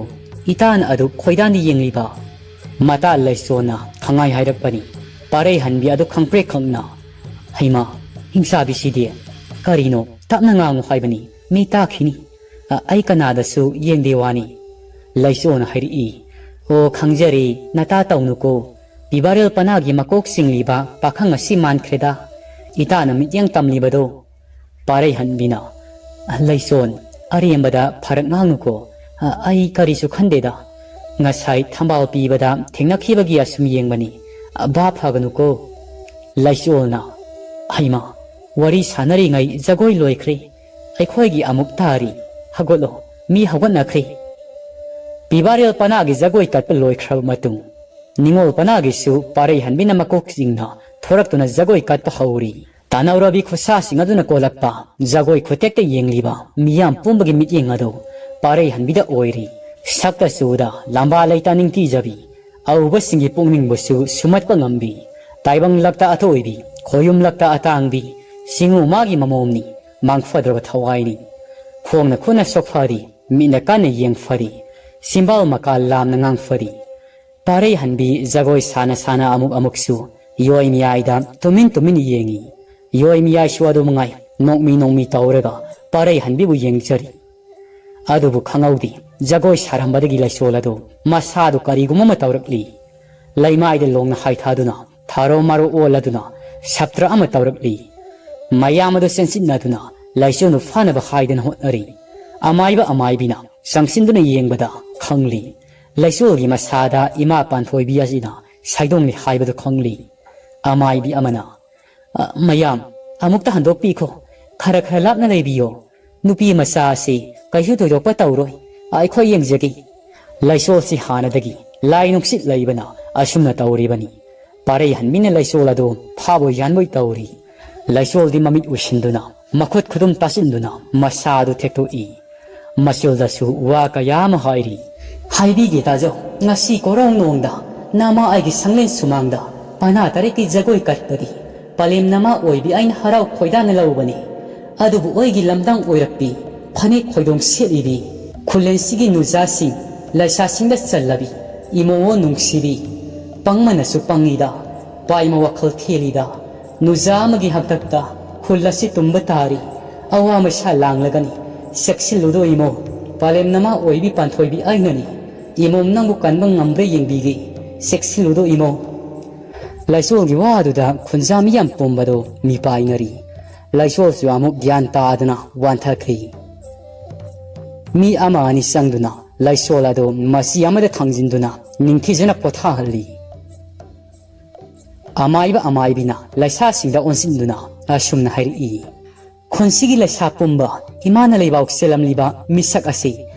ꯏꯇꯥꯅ ꯑꯗꯨ ꯈꯣꯏꯗꯥꯟꯗ ꯌꯦꯡꯂꯤꯕ?" ꯃꯇꯥ ꯂꯩꯁꯣꯟꯅ ꯈꯪꯉꯥꯏ ꯍꯥꯏꯔꯛꯄꯅꯤ꯫ ꯄꯥꯔꯩꯍꯟꯕꯤ ꯑꯗꯨ ꯈꯪꯄ꯭ꯔꯦꯛ ꯈꯪꯅ, "ꯍꯩꯃꯥ, ꯍꯤꯡꯆꯥꯕꯤꯁꯤꯗꯤ! ꯀꯔꯤꯅꯣ? ꯇꯞꯅ ꯉꯥꯡꯉꯨ ꯍꯥꯏꯕꯅꯤ, ꯃꯤ ꯇꯥꯈꯤꯅꯤ꯫ ꯑ, ꯑꯩ ꯀꯅꯥꯗꯁꯨ ꯌꯦꯡꯗꯦ ꯋꯥꯅꯤ꯫" ꯂꯩꯁꯣꯟꯅ ꯍꯥꯏꯔꯛꯏ꯫ "ꯑꯣ, ꯈꯪꯖꯔꯦ, ꯅꯇꯥ ꯇꯧꯅꯨꯀꯣ꯫ ꯄꯤꯕꯥꯔꯦꯜ ꯄꯅꯥꯒꯤ ꯃꯀꯣꯛ ꯆꯤꯡꯂꯤꯕ ꯄꯥꯈꯪ ꯑꯁꯤ ꯃꯥꯟꯈ꯭ꯔꯦꯗ, ꯏꯇꯥꯅ ꯃꯤꯠꯌꯦꯡ ꯇꯝꯂꯤꯕꯗꯣ꯫" ꯄꯥꯔꯩꯍꯟꯕꯤꯅ, "ꯂꯩꯁꯣꯟ, ꯑꯔꯦꯝꯕꯗ ꯐꯔꯛ ꯉꯥꯡꯅꯨꯀꯣ꯫ ꯑ, ꯑꯩ ꯀꯔꯤꯁꯨ ꯈꯟꯗꯦꯗ꯫ ꯉꯁꯥꯏ ꯊꯝꯕꯥꯜ ꯄꯤꯕꯗ ꯊꯦꯡꯅꯈꯤꯕꯒꯤ ꯑꯁꯨꯝ ꯌꯦꯡꯕꯅꯤ꯫ ꯑ, ꯚꯥꯞ ꯐꯒꯅꯨꯀꯣ꯫" ꯂꯩꯁꯣꯟꯅ, "ꯍꯩꯃꯥ, ꯋꯥꯔꯤ ꯁꯥꯟꯅꯔꯤꯉꯩ ꯖꯒꯣꯏ ꯂꯣꯏꯈ꯭ꯔꯦ꯫ ꯑꯩꯈꯣꯏꯒꯤ ꯑꯃꯨꯛ ꯇꯥꯔꯤ꯫ ꯍꯧꯒꯠꯂꯣ, ꯃꯤ ꯍꯧꯒꯠꯅꯈ꯭ꯔꯦ꯫" ꯄꯤꯕꯥꯔꯦꯜ ꯄꯅꯥꯒꯤ ꯖꯒꯣꯏ ꯀꯠꯄ ꯂꯣꯏꯈ꯭ꯔꯕ ꯃꯇꯨꯡ ꯅꯤꯉꯣꯜ ꯄꯅꯥꯒꯤꯁꯨ ꯄꯥꯔꯩꯍꯟꯕꯤꯅ ꯃꯀꯣꯛ ꯆꯤꯡꯅ ꯊꯣꯔꯛꯇꯨꯅ ꯖꯒꯣꯏ ꯀꯠꯄ ꯍꯧꯔꯤ꯫ ꯇꯥꯟꯅꯧꯔꯕꯤ ꯈꯨꯠꯁꯥꯁꯤꯡ ꯑꯗꯨꯅ ꯀꯣꯜꯂꯛꯄ ꯖꯒꯣꯏ ꯈꯨꯊꯦꯛꯇ ꯌꯦꯡꯂꯤꯕ ꯃꯤꯌꯥꯝ ꯄꯨꯝꯕꯒꯤ ꯃꯤꯠꯌꯦꯡ ꯑꯗꯨ ꯄꯥꯔꯩꯍꯟꯕꯤꯗ ꯑꯣꯏꯔꯤ꯫ ꯁꯛꯇ ꯆꯨꯗ ꯂꯝꯕꯥ ꯂꯩꯇ ꯅꯤꯡꯊꯤꯖꯕꯤ, ꯑꯎꯕꯁꯤꯡꯒꯤ ꯄꯨꯛꯅꯤꯡꯕꯨꯁꯨ ꯁꯨꯝꯍꯠꯄ ꯉꯝꯕꯤ, ꯇꯥꯏꯕꯪꯂꯛꯇ ꯑꯊꯣꯏꯕꯤ, ꯈꯣꯌꯨꯝꯂꯛꯇ ꯑꯇꯥꯡꯕꯤ, ꯆꯤꯡꯉꯨ ꯃꯥꯒꯤ ꯃꯃꯣꯝꯅꯤ, ꯃꯥꯡꯐꯗ꯭ꯔꯕ ꯊꯋꯥꯏꯅꯤ꯫ ꯈꯣꯡꯅ ꯈꯨꯠꯅ ꯁꯣꯛꯐꯔꯤ, ꯃꯤꯠꯅ ꯀꯟꯅ ꯌꯦꯡꯐꯔꯤ, ꯆꯤꯝꯕꯥꯜ ꯃꯀꯥ ꯂꯥꯝꯅ ꯉꯥꯡꯐꯔꯤ꯫ ꯄꯥꯔꯩꯍꯟꯕꯤ ꯖꯒꯣꯏ ꯁꯥꯅ ꯁꯥꯅ ꯑꯃꯨꯛ ꯑꯃꯨꯛꯁꯨ ꯌꯣꯏ ꯃꯤꯌꯥꯏꯗ ꯇꯨꯃꯤꯟ ꯇꯨꯃꯤꯟ ꯌꯦꯡꯏ꯫ ꯌꯣꯏ ꯃꯤꯌꯥꯏꯁꯨ ꯑꯗꯨ ꯃꯉꯥꯏ꯫ ꯅꯣꯛꯃꯤ ꯅꯣꯛꯃꯤ ꯇꯧꯔꯒ ꯄꯥꯔꯩꯍꯟꯕꯤꯕꯨ ꯌꯦꯡꯖꯔꯤ꯫ ꯑꯗꯨꯕꯨ ꯈꯪꯍꯧꯗꯦ, ꯖꯒꯣꯏ ꯁꯥꯔꯝꯕꯗꯒꯤ ꯂꯩꯆꯣꯜ ꯑꯗꯨ ꯃꯁꯥꯗꯨ ꯀꯔꯤꯒꯨꯝꯕ ꯑꯃ ꯇꯧꯔꯛꯂꯤ꯫ ꯂꯩꯃꯥꯏꯗ ꯂꯣꯡꯅ ꯍꯥꯏꯊꯗꯨꯅ ꯊꯥꯔꯣ ꯃꯥꯔꯣ ꯑꯣꯜꯂꯗꯨꯅ ꯁꯞꯇ꯭ꯔ ꯑꯃ ꯇꯧꯔꯛꯂꯤ꯫ ꯃꯌꯥꯝ ꯑꯗꯨ ꯆꯦꯟꯁꯤꯟꯅꯗꯨꯅ ꯂꯩꯆꯣꯜꯗꯨ ꯐꯥꯅꯕ ꯍꯥꯏꯗꯅ ꯍꯣꯠꯅꯔꯤ꯫ ꯑꯃꯥꯏꯕ ꯑꯃꯥꯏꯕꯤꯅ ꯆꯪꯁꯤꯟꯗꯨꯅ ꯌꯦꯡꯕꯗ ꯈꯪꯂꯤ꯫ ꯂꯩꯆꯣꯜꯒꯤ ꯃꯁꯥꯗ ꯏꯃꯥ ꯄꯥꯟꯊꯣꯏꯕꯤ ꯑꯁꯤꯅ ꯁꯥꯏꯗꯣꯡꯂꯤ ꯍꯥꯏꯕꯗꯨ ꯈꯪꯂꯤ꯫ ꯑꯃꯥꯏꯕꯤ ꯑꯃꯅ, "ꯑ, ꯃꯌꯥꯝ, ꯑꯃꯨꯛꯇ ꯍꯟꯗꯣꯛꯄꯤꯈꯣ꯫ ꯈꯔ ꯈꯔ ꯂꯥꯞꯅ ꯂꯩꯕꯤꯌꯣ꯫ ꯅꯨꯄꯤ ꯃꯆꯥ ꯑꯁꯤ ꯀꯩꯁꯨ ꯊꯣꯏꯗꯣꯛꯄ ꯇꯧꯔꯣꯏ꯫ ꯑꯩꯈꯣꯏ ꯌꯦꯡꯖꯒꯦ꯫" ꯂꯩꯆꯣꯜꯁꯤ ꯍꯥꯟꯅꯗꯒꯤ ꯂꯥꯏ ꯅꯨꯡꯁꯤꯠ ꯂꯩꯕꯅ ꯑꯁꯨꯝꯅ ꯇꯧꯔꯤꯕꯅꯤ꯫ ꯄꯥꯔꯩꯍꯟꯕꯤꯅ ꯂꯩꯆꯣꯜ ꯑꯗꯨ ꯐꯥꯕꯣꯏ ꯌꯥꯟꯕꯣꯏ ꯇꯧꯔꯤ꯫ ꯂꯩꯆꯣꯜꯗꯤ ꯃꯃꯤꯠ ꯎꯏꯁꯤꯟꯗꯨꯅ, ꯃꯈꯨꯠ ꯈꯨꯗꯨꯝ ꯇꯥꯁꯤꯟꯗꯨꯅ ꯃꯁꯥ ꯑꯗꯨ ꯊꯦꯛꯇꯣꯛꯏ꯫ ꯃꯆꯨꯜꯗꯁꯨ ꯋꯥ ꯀꯌꯥ ꯑꯃ ꯍꯥꯏꯔꯤ꯫ "ꯍꯥꯏꯕꯤꯒꯦ ꯇꯥꯖꯧ, ꯉꯁꯤ ꯀꯣꯔꯧ ꯅꯣꯡꯗ ꯅꯃꯥ ꯑꯩꯒꯤ ꯁꯪꯂꯦꯟ ꯁꯨꯃꯥꯡꯗ ꯄꯅꯥ ꯇꯔꯦꯠꯀꯤ ꯖꯒꯣꯏ ꯀꯠꯄꯗꯤ ꯄꯂꯦꯝ ꯅꯃꯥ ꯑꯣꯏꯕꯤ ꯑꯩꯅ ꯍꯔꯥꯎ ꯈꯣꯏꯗꯥꯅ ꯂꯧꯕꯅꯤ꯫ ꯑꯗꯨꯕꯨ ꯑꯩꯒꯤ ꯂꯝꯗꯥꯡ ꯑꯣꯏꯔꯛꯄꯤ, ꯐꯅꯦꯛ ꯈꯣꯏꯗꯣꯡ ꯁꯦꯠꯂꯤꯕꯤ, ꯈꯨꯂꯦꯟꯁꯤꯒꯤ ꯅꯨꯖꯥꯁꯤꯡ ꯂꯩꯁꯥꯁꯤꯡꯗ ꯆꯜꯂꯕꯤ ꯏꯃꯣ ꯅꯨꯡꯁꯤꯕꯤ, ꯄꯪꯃꯅꯁꯨ ꯄꯪꯉꯤꯗ, ꯄꯥꯏꯃ ꯋꯥꯈꯜ ꯊꯦꯜꯂꯤꯗ, ꯅꯨꯖꯥ ꯑꯃꯒꯤ ꯍꯥꯛꯇꯛꯇ ꯈꯨꯜ ꯑꯁꯤ ꯇꯨꯝꯕ ꯇꯥꯔꯤ꯫ ꯑꯋꯥ ꯃꯩꯁꯥ ꯂꯥꯡꯂꯒꯅꯤ, ꯆꯦꯛꯁꯤꯜꯂꯨꯗꯣ ꯏꯃꯧ, ꯄꯥꯂꯦꯝ ꯅꯃꯥ ꯑꯣꯏꯕꯤ ꯄꯥꯟꯊꯣꯏꯕꯤ ꯑꯩꯅꯅꯤ꯫ ꯏꯃꯣꯝ ꯅꯪꯕꯨ ꯀꯟꯕ ꯉꯝꯕ꯭ꯔꯥ ꯌꯦꯡꯕꯤꯒꯦ, ꯆꯦꯛꯁꯤꯜꯂꯨꯗꯣ ꯏꯃꯧ꯫" ꯂꯩꯆꯣꯜꯒꯤ ꯋꯥꯗꯨꯗ ꯈꯨꯟꯖꯥ ꯃꯤꯌꯥꯝ ꯄꯨꯝꯕꯗꯣ ꯃꯤꯄꯥꯏꯅꯔꯤ꯫ ꯂꯩꯆꯣꯜꯁꯨ ꯑꯃꯨꯛ ꯒ꯭ꯌꯥꯟ ꯇꯥꯗꯅ ꯋꯥꯟꯊꯈ꯭ꯔꯤ꯫ ꯃꯤ ꯑꯃ ꯑꯅꯤ ꯆꯪꯗꯨꯅ ꯂꯩꯆꯣꯜ ꯑꯗꯨ ꯃꯆꯤ ꯑꯃꯗ ꯊꯥꯡꯖꯤꯟꯗꯨꯅ ꯅꯤꯡꯊꯤꯖꯅ ꯄꯣꯊꯥꯍꯜꯂꯤ꯫ ꯑꯃꯥꯏꯕ ꯑꯃꯥꯏꯕꯤꯅ ꯂꯩꯁꯥꯁꯤꯡꯗ ꯑꯣꯟꯁꯤꯟꯗꯨꯅ ꯑꯁꯨꯝꯅ ꯍꯥꯏꯔꯛꯏ, "ꯈꯨꯟꯁꯤꯒꯤ ꯂꯩꯁꯥ ꯄꯨꯝꯕ ꯏꯃꯥꯅ ꯂꯩꯕꯥꯛ ꯆꯦꯜꯂꯝꯂꯤꯕ ꯃꯤꯁꯛ ꯑꯁꯤ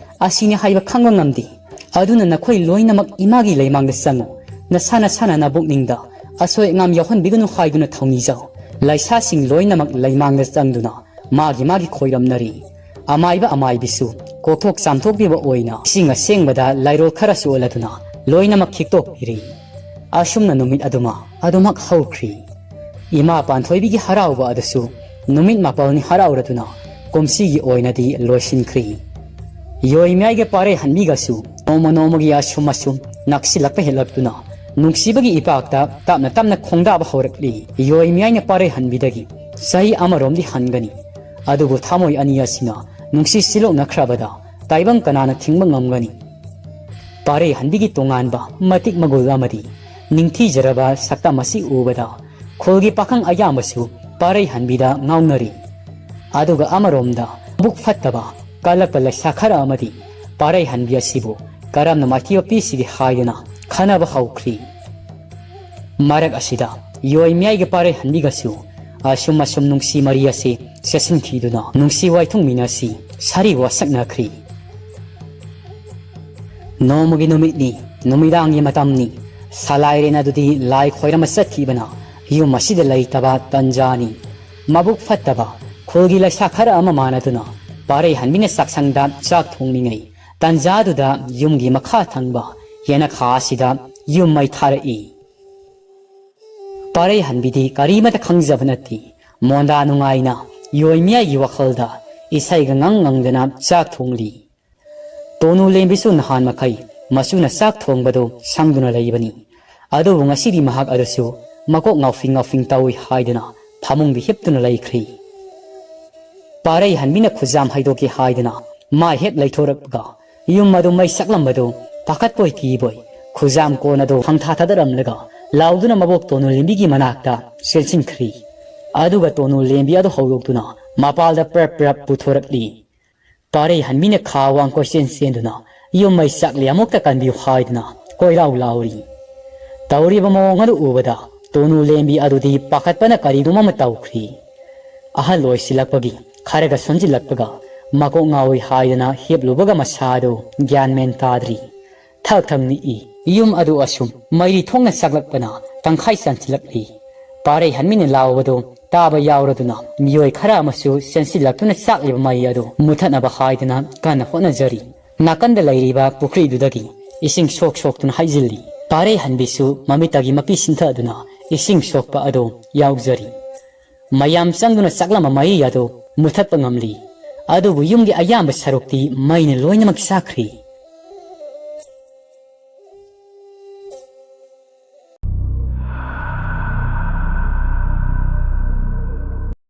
ꯑꯁꯤꯅꯤ ꯍꯥꯏꯕ ꯈꯪꯕ ꯉꯝꯗꯦ꯫ ꯑꯗꯨꯅ ꯅꯈꯣꯏ ꯂꯣꯏꯅꯃꯛ ꯏꯃꯥꯒꯤ ꯂꯩꯃꯥꯡꯗ ꯆꯪꯉꯨ꯫ ꯅꯁꯥ ꯅꯁꯥꯅ ꯅꯕꯨꯛꯅꯤꯡꯗ ꯑꯁꯣꯏ ꯑꯉꯥꯝ ꯌꯥꯎꯍꯟꯕꯤꯒꯅꯨ ꯍꯥꯏꯗꯨꯅ ꯊꯧꯅꯤꯖꯧ꯫" ꯂꯩꯁꯥꯁꯤꯡ ꯂꯣꯏꯅꯃꯛ ꯂꯩꯃꯥꯡꯗ ꯆꯪꯗꯨꯅ ꯃꯥꯒꯤ ꯃꯥꯒꯤ ꯈꯣꯏꯔꯝꯅꯔꯤ꯫ ꯑꯃꯥꯏꯕ ꯑꯃꯥꯏꯕꯤꯁꯨ ꯀꯣꯛꯊꯣꯛ ꯆꯥꯝꯊꯣꯛꯄꯤꯕ ꯑꯣꯏꯅ ꯏꯁꯤꯡ ꯑꯁꯦꯡꯕꯗ ꯂꯥꯏꯔꯣꯜ ꯈꯔ ꯆꯣꯠꯂꯗꯨꯅ ꯂꯣꯏꯅꯃꯛ ꯈꯤꯛꯇꯣꯛꯄꯤꯔꯤ꯫ ꯑꯁꯨꯝꯅ ꯅꯨꯃꯤꯠ ꯑꯗꯨꯃ ꯑꯗꯨꯃꯛ ꯍꯧꯈ꯭ꯔꯤ꯫ ꯏꯃꯥ ꯄꯥꯟꯊꯣꯏꯕꯤꯒꯤ ꯍꯔꯥꯎꯕ ꯑꯗꯨꯁꯨ ꯅꯨꯃꯤꯠ ꯃꯥꯄꯜꯅꯤ ꯍꯔꯥꯎꯔꯗꯨꯅ ꯀꯨꯝꯁꯤꯒꯤ ꯑꯣꯏꯅꯗꯤ ꯂꯣꯏꯁꯤꯟꯈ꯭ꯔꯤ꯫ ꯌꯣꯏꯃꯤꯌꯥꯏꯒ ꯄꯥꯔꯩꯍꯟꯕꯤꯒꯁꯨ ꯅꯣꯡꯃ ꯅꯣꯡꯃꯒꯤ ꯑꯁꯨꯝ ꯑꯁꯨꯝ ꯅꯛꯁꯤꯜꯂꯛꯄ ꯍꯦꯜꯂꯛꯇꯨꯅ ꯅꯨꯡꯁꯤꯕꯒꯤ ꯏꯄꯥꯛꯇ ꯇꯞꯅ ꯇꯞꯅ ꯈꯣꯡꯗꯥꯕ ꯍꯧꯔꯛꯂꯤ꯫ ꯌꯣꯏꯃꯤꯌꯥꯏꯅ ꯄꯥꯔꯩꯍꯟꯕꯤꯗꯒꯤ ꯆꯍꯤ ꯑꯃꯔꯣꯝꯗꯤ ꯍꯟꯒꯅꯤ, ꯑꯗꯨꯕꯨ ꯊꯃꯣꯏ ꯑꯅꯤ ꯑꯁꯤꯅ ꯅꯨꯡꯁꯤ ꯁꯤꯜꯂꯣꯛꯅꯈ꯭ꯔꯕꯗ ꯇꯥꯏꯕꯪ ꯀꯅꯥꯅ ꯊꯤꯡꯕ ꯉꯝꯒꯅꯤ? ꯄꯥꯔꯩ ꯍꯟꯕꯤꯒꯤ ꯇꯣꯉꯥꯟꯕ ꯃꯇꯤꯛ ꯃꯒꯨꯜ ꯑꯃꯗꯤ ꯅꯤꯡꯊꯤꯖꯔꯕ ꯁꯛꯇꯝ ꯑꯁꯤ ꯎꯕꯗ ꯈꯨꯜꯒꯤ ꯄꯥꯈꯪ ꯑꯌꯥꯝꯕꯁꯨ ꯄꯥꯔꯩ ꯍꯟꯕꯤꯗ ꯉꯥꯎꯅꯔꯤ꯫ ꯑꯗꯨꯒ ꯑꯃꯔꯣꯝꯗ ꯃꯕꯨꯛ ꯐꯠꯇꯕ ꯀꯜꯂꯛꯄ ꯂꯩꯁꯥ ꯈꯔ ꯑꯃꯗꯤ ꯄꯥꯔꯩ ꯍꯟꯕꯤ ꯑꯁꯤꯕꯨ ꯀꯔꯝꯅ ꯃꯥꯏꯊꯤꯕ ꯄꯤꯁꯤꯒꯦ ꯍꯥꯏꯗꯨꯅ ꯈꯟꯅꯕ ꯍꯧꯈ꯭ꯔꯤ꯫ ꯃꯔꯛ ꯑꯁꯤꯗ ꯌꯣꯏ ꯃꯤꯌꯥꯏꯒꯤ ꯄꯥꯔꯩ ꯍꯟꯕꯤꯒꯁꯨ ꯑꯁꯨꯝ ꯑꯁꯨꯝ ꯅꯨꯡꯁꯤ ꯃꯔꯤ ꯑꯁꯤ ꯆꯦꯠꯁꯤꯟꯈꯤꯗꯨꯅ ꯅꯨꯡꯁꯤ ꯋꯥꯏꯊꯨꯡ ꯃꯤꯅꯁꯤ ꯁꯥꯔꯤ ꯋꯥꯁꯛꯅꯈ꯭ꯔꯤ꯫ ꯅꯣꯡꯃꯒꯤ ꯅꯨꯃꯤꯠꯅꯤ, ꯅꯨꯃꯤꯗꯥꯡꯒꯤ ꯃꯇꯝꯅꯤ, ꯁꯂꯥꯏꯔꯦꯟ ꯑꯗꯨꯗꯤ ꯂꯥꯏ ꯈꯣꯏꯔꯝꯕ ꯆꯠꯈꯤꯕꯅ ꯌꯨꯝ ꯑꯁꯤꯗ ꯂꯩꯇꯕ ꯇꯟꯖꯥꯅꯤ꯫ ꯃꯕꯨꯛ ꯐꯠꯇꯕ ꯈꯨꯜꯒꯤ ꯂꯩꯁꯥ ꯈꯔ ꯑꯃ ꯃꯥꯟꯅꯗꯨꯅ ꯄꯥꯔꯩ ꯍꯟꯕꯤꯅ ꯆꯥꯛꯁꯪꯗ ꯆꯥꯛ ꯊꯣꯡꯂꯤꯉꯩ ꯇꯟꯖꯥꯗꯨꯗ ꯌꯨꯝꯒꯤ ꯃꯈꯥ ꯊꯪꯕ ꯌꯦꯅꯈꯥ ꯑꯁꯤꯗ ꯌꯨꯝ ꯃꯩ ꯊꯥꯔꯛꯏ꯫ ꯄꯥꯔꯩ ꯍꯟꯕꯤꯗꯤ ꯀꯔꯤꯃꯇ ꯈꯪꯖꯕ ꯅꯠꯇꯦ꯫ ꯃꯣꯟꯗꯥ ꯅꯨꯡꯉꯥꯏꯅ ꯌꯣꯏ ꯃꯤꯌꯥꯏꯒꯤ ꯋꯥꯈꯜꯗ ꯏꯁꯩꯒ ꯉꯪ ꯉꯪꯗꯅ ꯆꯥꯛ ꯊꯣꯡꯂꯤ꯫ ꯇꯣꯅꯨ ꯂꯦꯝꯕꯤꯁꯨ ꯅꯍꯥꯟ ꯃꯈꯩ ꯃꯆꯨꯅ ꯆꯥꯛ ꯊꯣꯡꯕꯗꯨ ꯁꯪꯗꯨꯅ ꯂꯩꯕꯅꯤ꯫ ꯑꯗꯨꯕꯨ ꯉꯁꯤꯗꯤ ꯃꯍꯥꯛ ꯑꯗꯨꯁꯨ ꯃꯀꯣꯛ ꯉꯥꯎꯐꯤꯡ ꯉꯥꯎꯐꯤꯡ ꯇꯧꯏ ꯍꯥꯏꯗꯨꯅ ꯐꯃꯨꯡꯗ ꯍꯤꯞꯇꯨꯅ ꯂꯩꯈ꯭ꯔꯤ꯫ ꯄꯥꯔꯩ ꯍꯟꯕꯤꯅ ꯈꯨꯖꯥꯝ ꯍꯩꯗꯣꯛꯀꯦ ꯍꯥꯏꯗꯨꯅ ꯃꯥꯏ ꯍꯦꯛ ꯂꯩꯊꯣꯔꯛꯄꯒ ꯌꯨꯝ ꯑꯗꯨ ꯃꯩ ꯁꯛꯂꯝꯕꯗꯨ ꯄꯥꯈꯠꯄꯣꯏ ꯀꯤꯕꯣꯏ ꯈꯨꯖꯥꯝ ꯀꯣꯟ ꯑꯗꯨ ꯈꯪꯊꯥ ꯊꯥꯗꯔꯝꯂꯒ ꯂꯥꯎꯗꯨꯅ ꯃꯕꯣꯛ ꯇꯣꯅꯨ ꯂꯦꯝꯕꯤꯒꯤ ꯃꯅꯥꯛꯇ ꯆꯦꯟꯁꯤꯟꯈ꯭ꯔꯤ꯫ ꯑꯗꯨꯒ ꯇꯣꯅꯨ ꯂꯦꯝꯕꯤ ꯑꯗꯨ ꯍꯧꯗꯣꯛꯇꯨꯅ ꯃꯄꯥꯜꯗ ꯄ꯭ꯔꯞ ꯄ꯭ꯔꯞ ꯄꯨꯊꯣꯔꯛꯂꯤ꯫ ꯄꯥꯔꯩ ꯍꯟꯕꯤꯅ ꯈꯥ ꯋꯥꯡ ꯀꯣꯏꯆꯦꯟ ꯆꯦꯟꯗꯨꯅ ꯌꯨꯝ ꯃꯩ ꯆꯥꯛꯂꯤ ꯑꯃꯨꯛꯇ ꯀꯟꯕꯤꯌꯨ ꯍꯥꯏꯗꯨꯅ ꯀꯣꯏꯂꯥꯎ ꯂꯥꯎꯔꯤ꯫ ꯇꯧꯔꯤꯕ ꯃꯑꯣꯡ ꯑꯗꯨ ꯎꯕꯗ ꯇꯣꯅꯨ ꯂꯦꯝꯕꯤ ꯑꯗꯨꯗꯤ ꯄꯥꯈꯠꯄꯅ ꯀꯔꯤꯒꯨꯝꯕ ꯑꯃ ꯇꯧꯈ꯭ꯔꯤ꯫ ꯑꯍꯜ ꯑꯣꯏꯁꯤꯜꯂꯛꯄꯒꯤ ꯈꯔꯒ ꯁꯣꯟꯖꯤꯜꯂꯛꯄꯒ ꯃꯀꯣꯛ ꯉꯥꯎꯏ ꯍꯥꯏꯗꯅ ꯍꯤꯞꯂꯨꯕꯒ ꯃꯁꯥꯗꯨ ꯒ꯭ꯌꯥꯟ ꯃꯦꯟ ꯇꯥꯗ꯭ꯔꯤ꯫ ꯊꯛ ꯊꯛ ꯅꯤꯛꯏ꯫ ꯌꯨꯝ ꯑꯗꯨ ꯑꯁꯨꯝ ꯃꯩꯔꯤ ꯊꯣꯛꯅ ꯆꯥꯛꯂꯛꯄꯅ ꯇꯪꯈꯥꯏ ꯆꯥꯟꯁꯤꯜꯂꯛꯂꯤ꯫ ꯄꯥꯔꯩ ꯍꯟꯃꯤꯅ ꯂꯥꯎꯕꯗꯨ ꯇꯥꯕ ꯌꯥꯎꯔꯗꯨꯅ ꯃꯤꯑꯣꯏ ꯈꯔ ꯑꯃꯁꯨ ꯆꯦꯟꯁꯤꯜꯂꯛꯇꯨꯅ ꯆꯥꯛꯂꯤꯕ ꯃꯩ ꯑꯗꯨ ꯃꯨꯊꯠꯅꯕ ꯍꯥꯏꯗꯨꯅ ꯀꯟꯅ ꯍꯣꯠꯅꯖꯔꯤ꯫ ꯅꯥꯀꯟꯗ ꯂꯩꯔꯤꯕ ꯄꯨꯈ꯭ꯔꯤꯗꯨꯗꯒꯤ ꯏꯁꯤꯡ ꯁꯣꯛ ꯁꯣꯛꯇꯨꯅ ꯍꯩꯖꯤꯜꯂꯤ꯫ ꯄꯥꯔꯩ ꯍꯟꯕꯤꯁꯨ ꯃꯃꯤꯠꯇꯒꯤ ꯃꯄꯤ ꯁꯤꯟꯊꯗꯨꯅ ꯏꯁꯤꯡ ꯁꯣꯛꯄ ꯑꯗꯨ ꯌꯥꯎꯖꯔꯤ꯫ ꯃꯌꯥꯝ ꯆꯪꯗꯨꯅ ꯆꯥꯛꯂꯝꯕ ꯃꯩ ꯑꯗꯨ ꯃꯨꯊꯠꯄ ꯉꯝꯂꯤ꯫ ꯑꯗꯨꯕꯨ ꯌꯨꯝꯒꯤ ꯑꯌꯥꯝꯕ ꯁꯔꯨꯛꯇꯤ ꯃꯩꯅ ꯂꯣꯏꯅꯃꯛ ꯆꯥꯛꯈ꯭ꯔꯤ꯫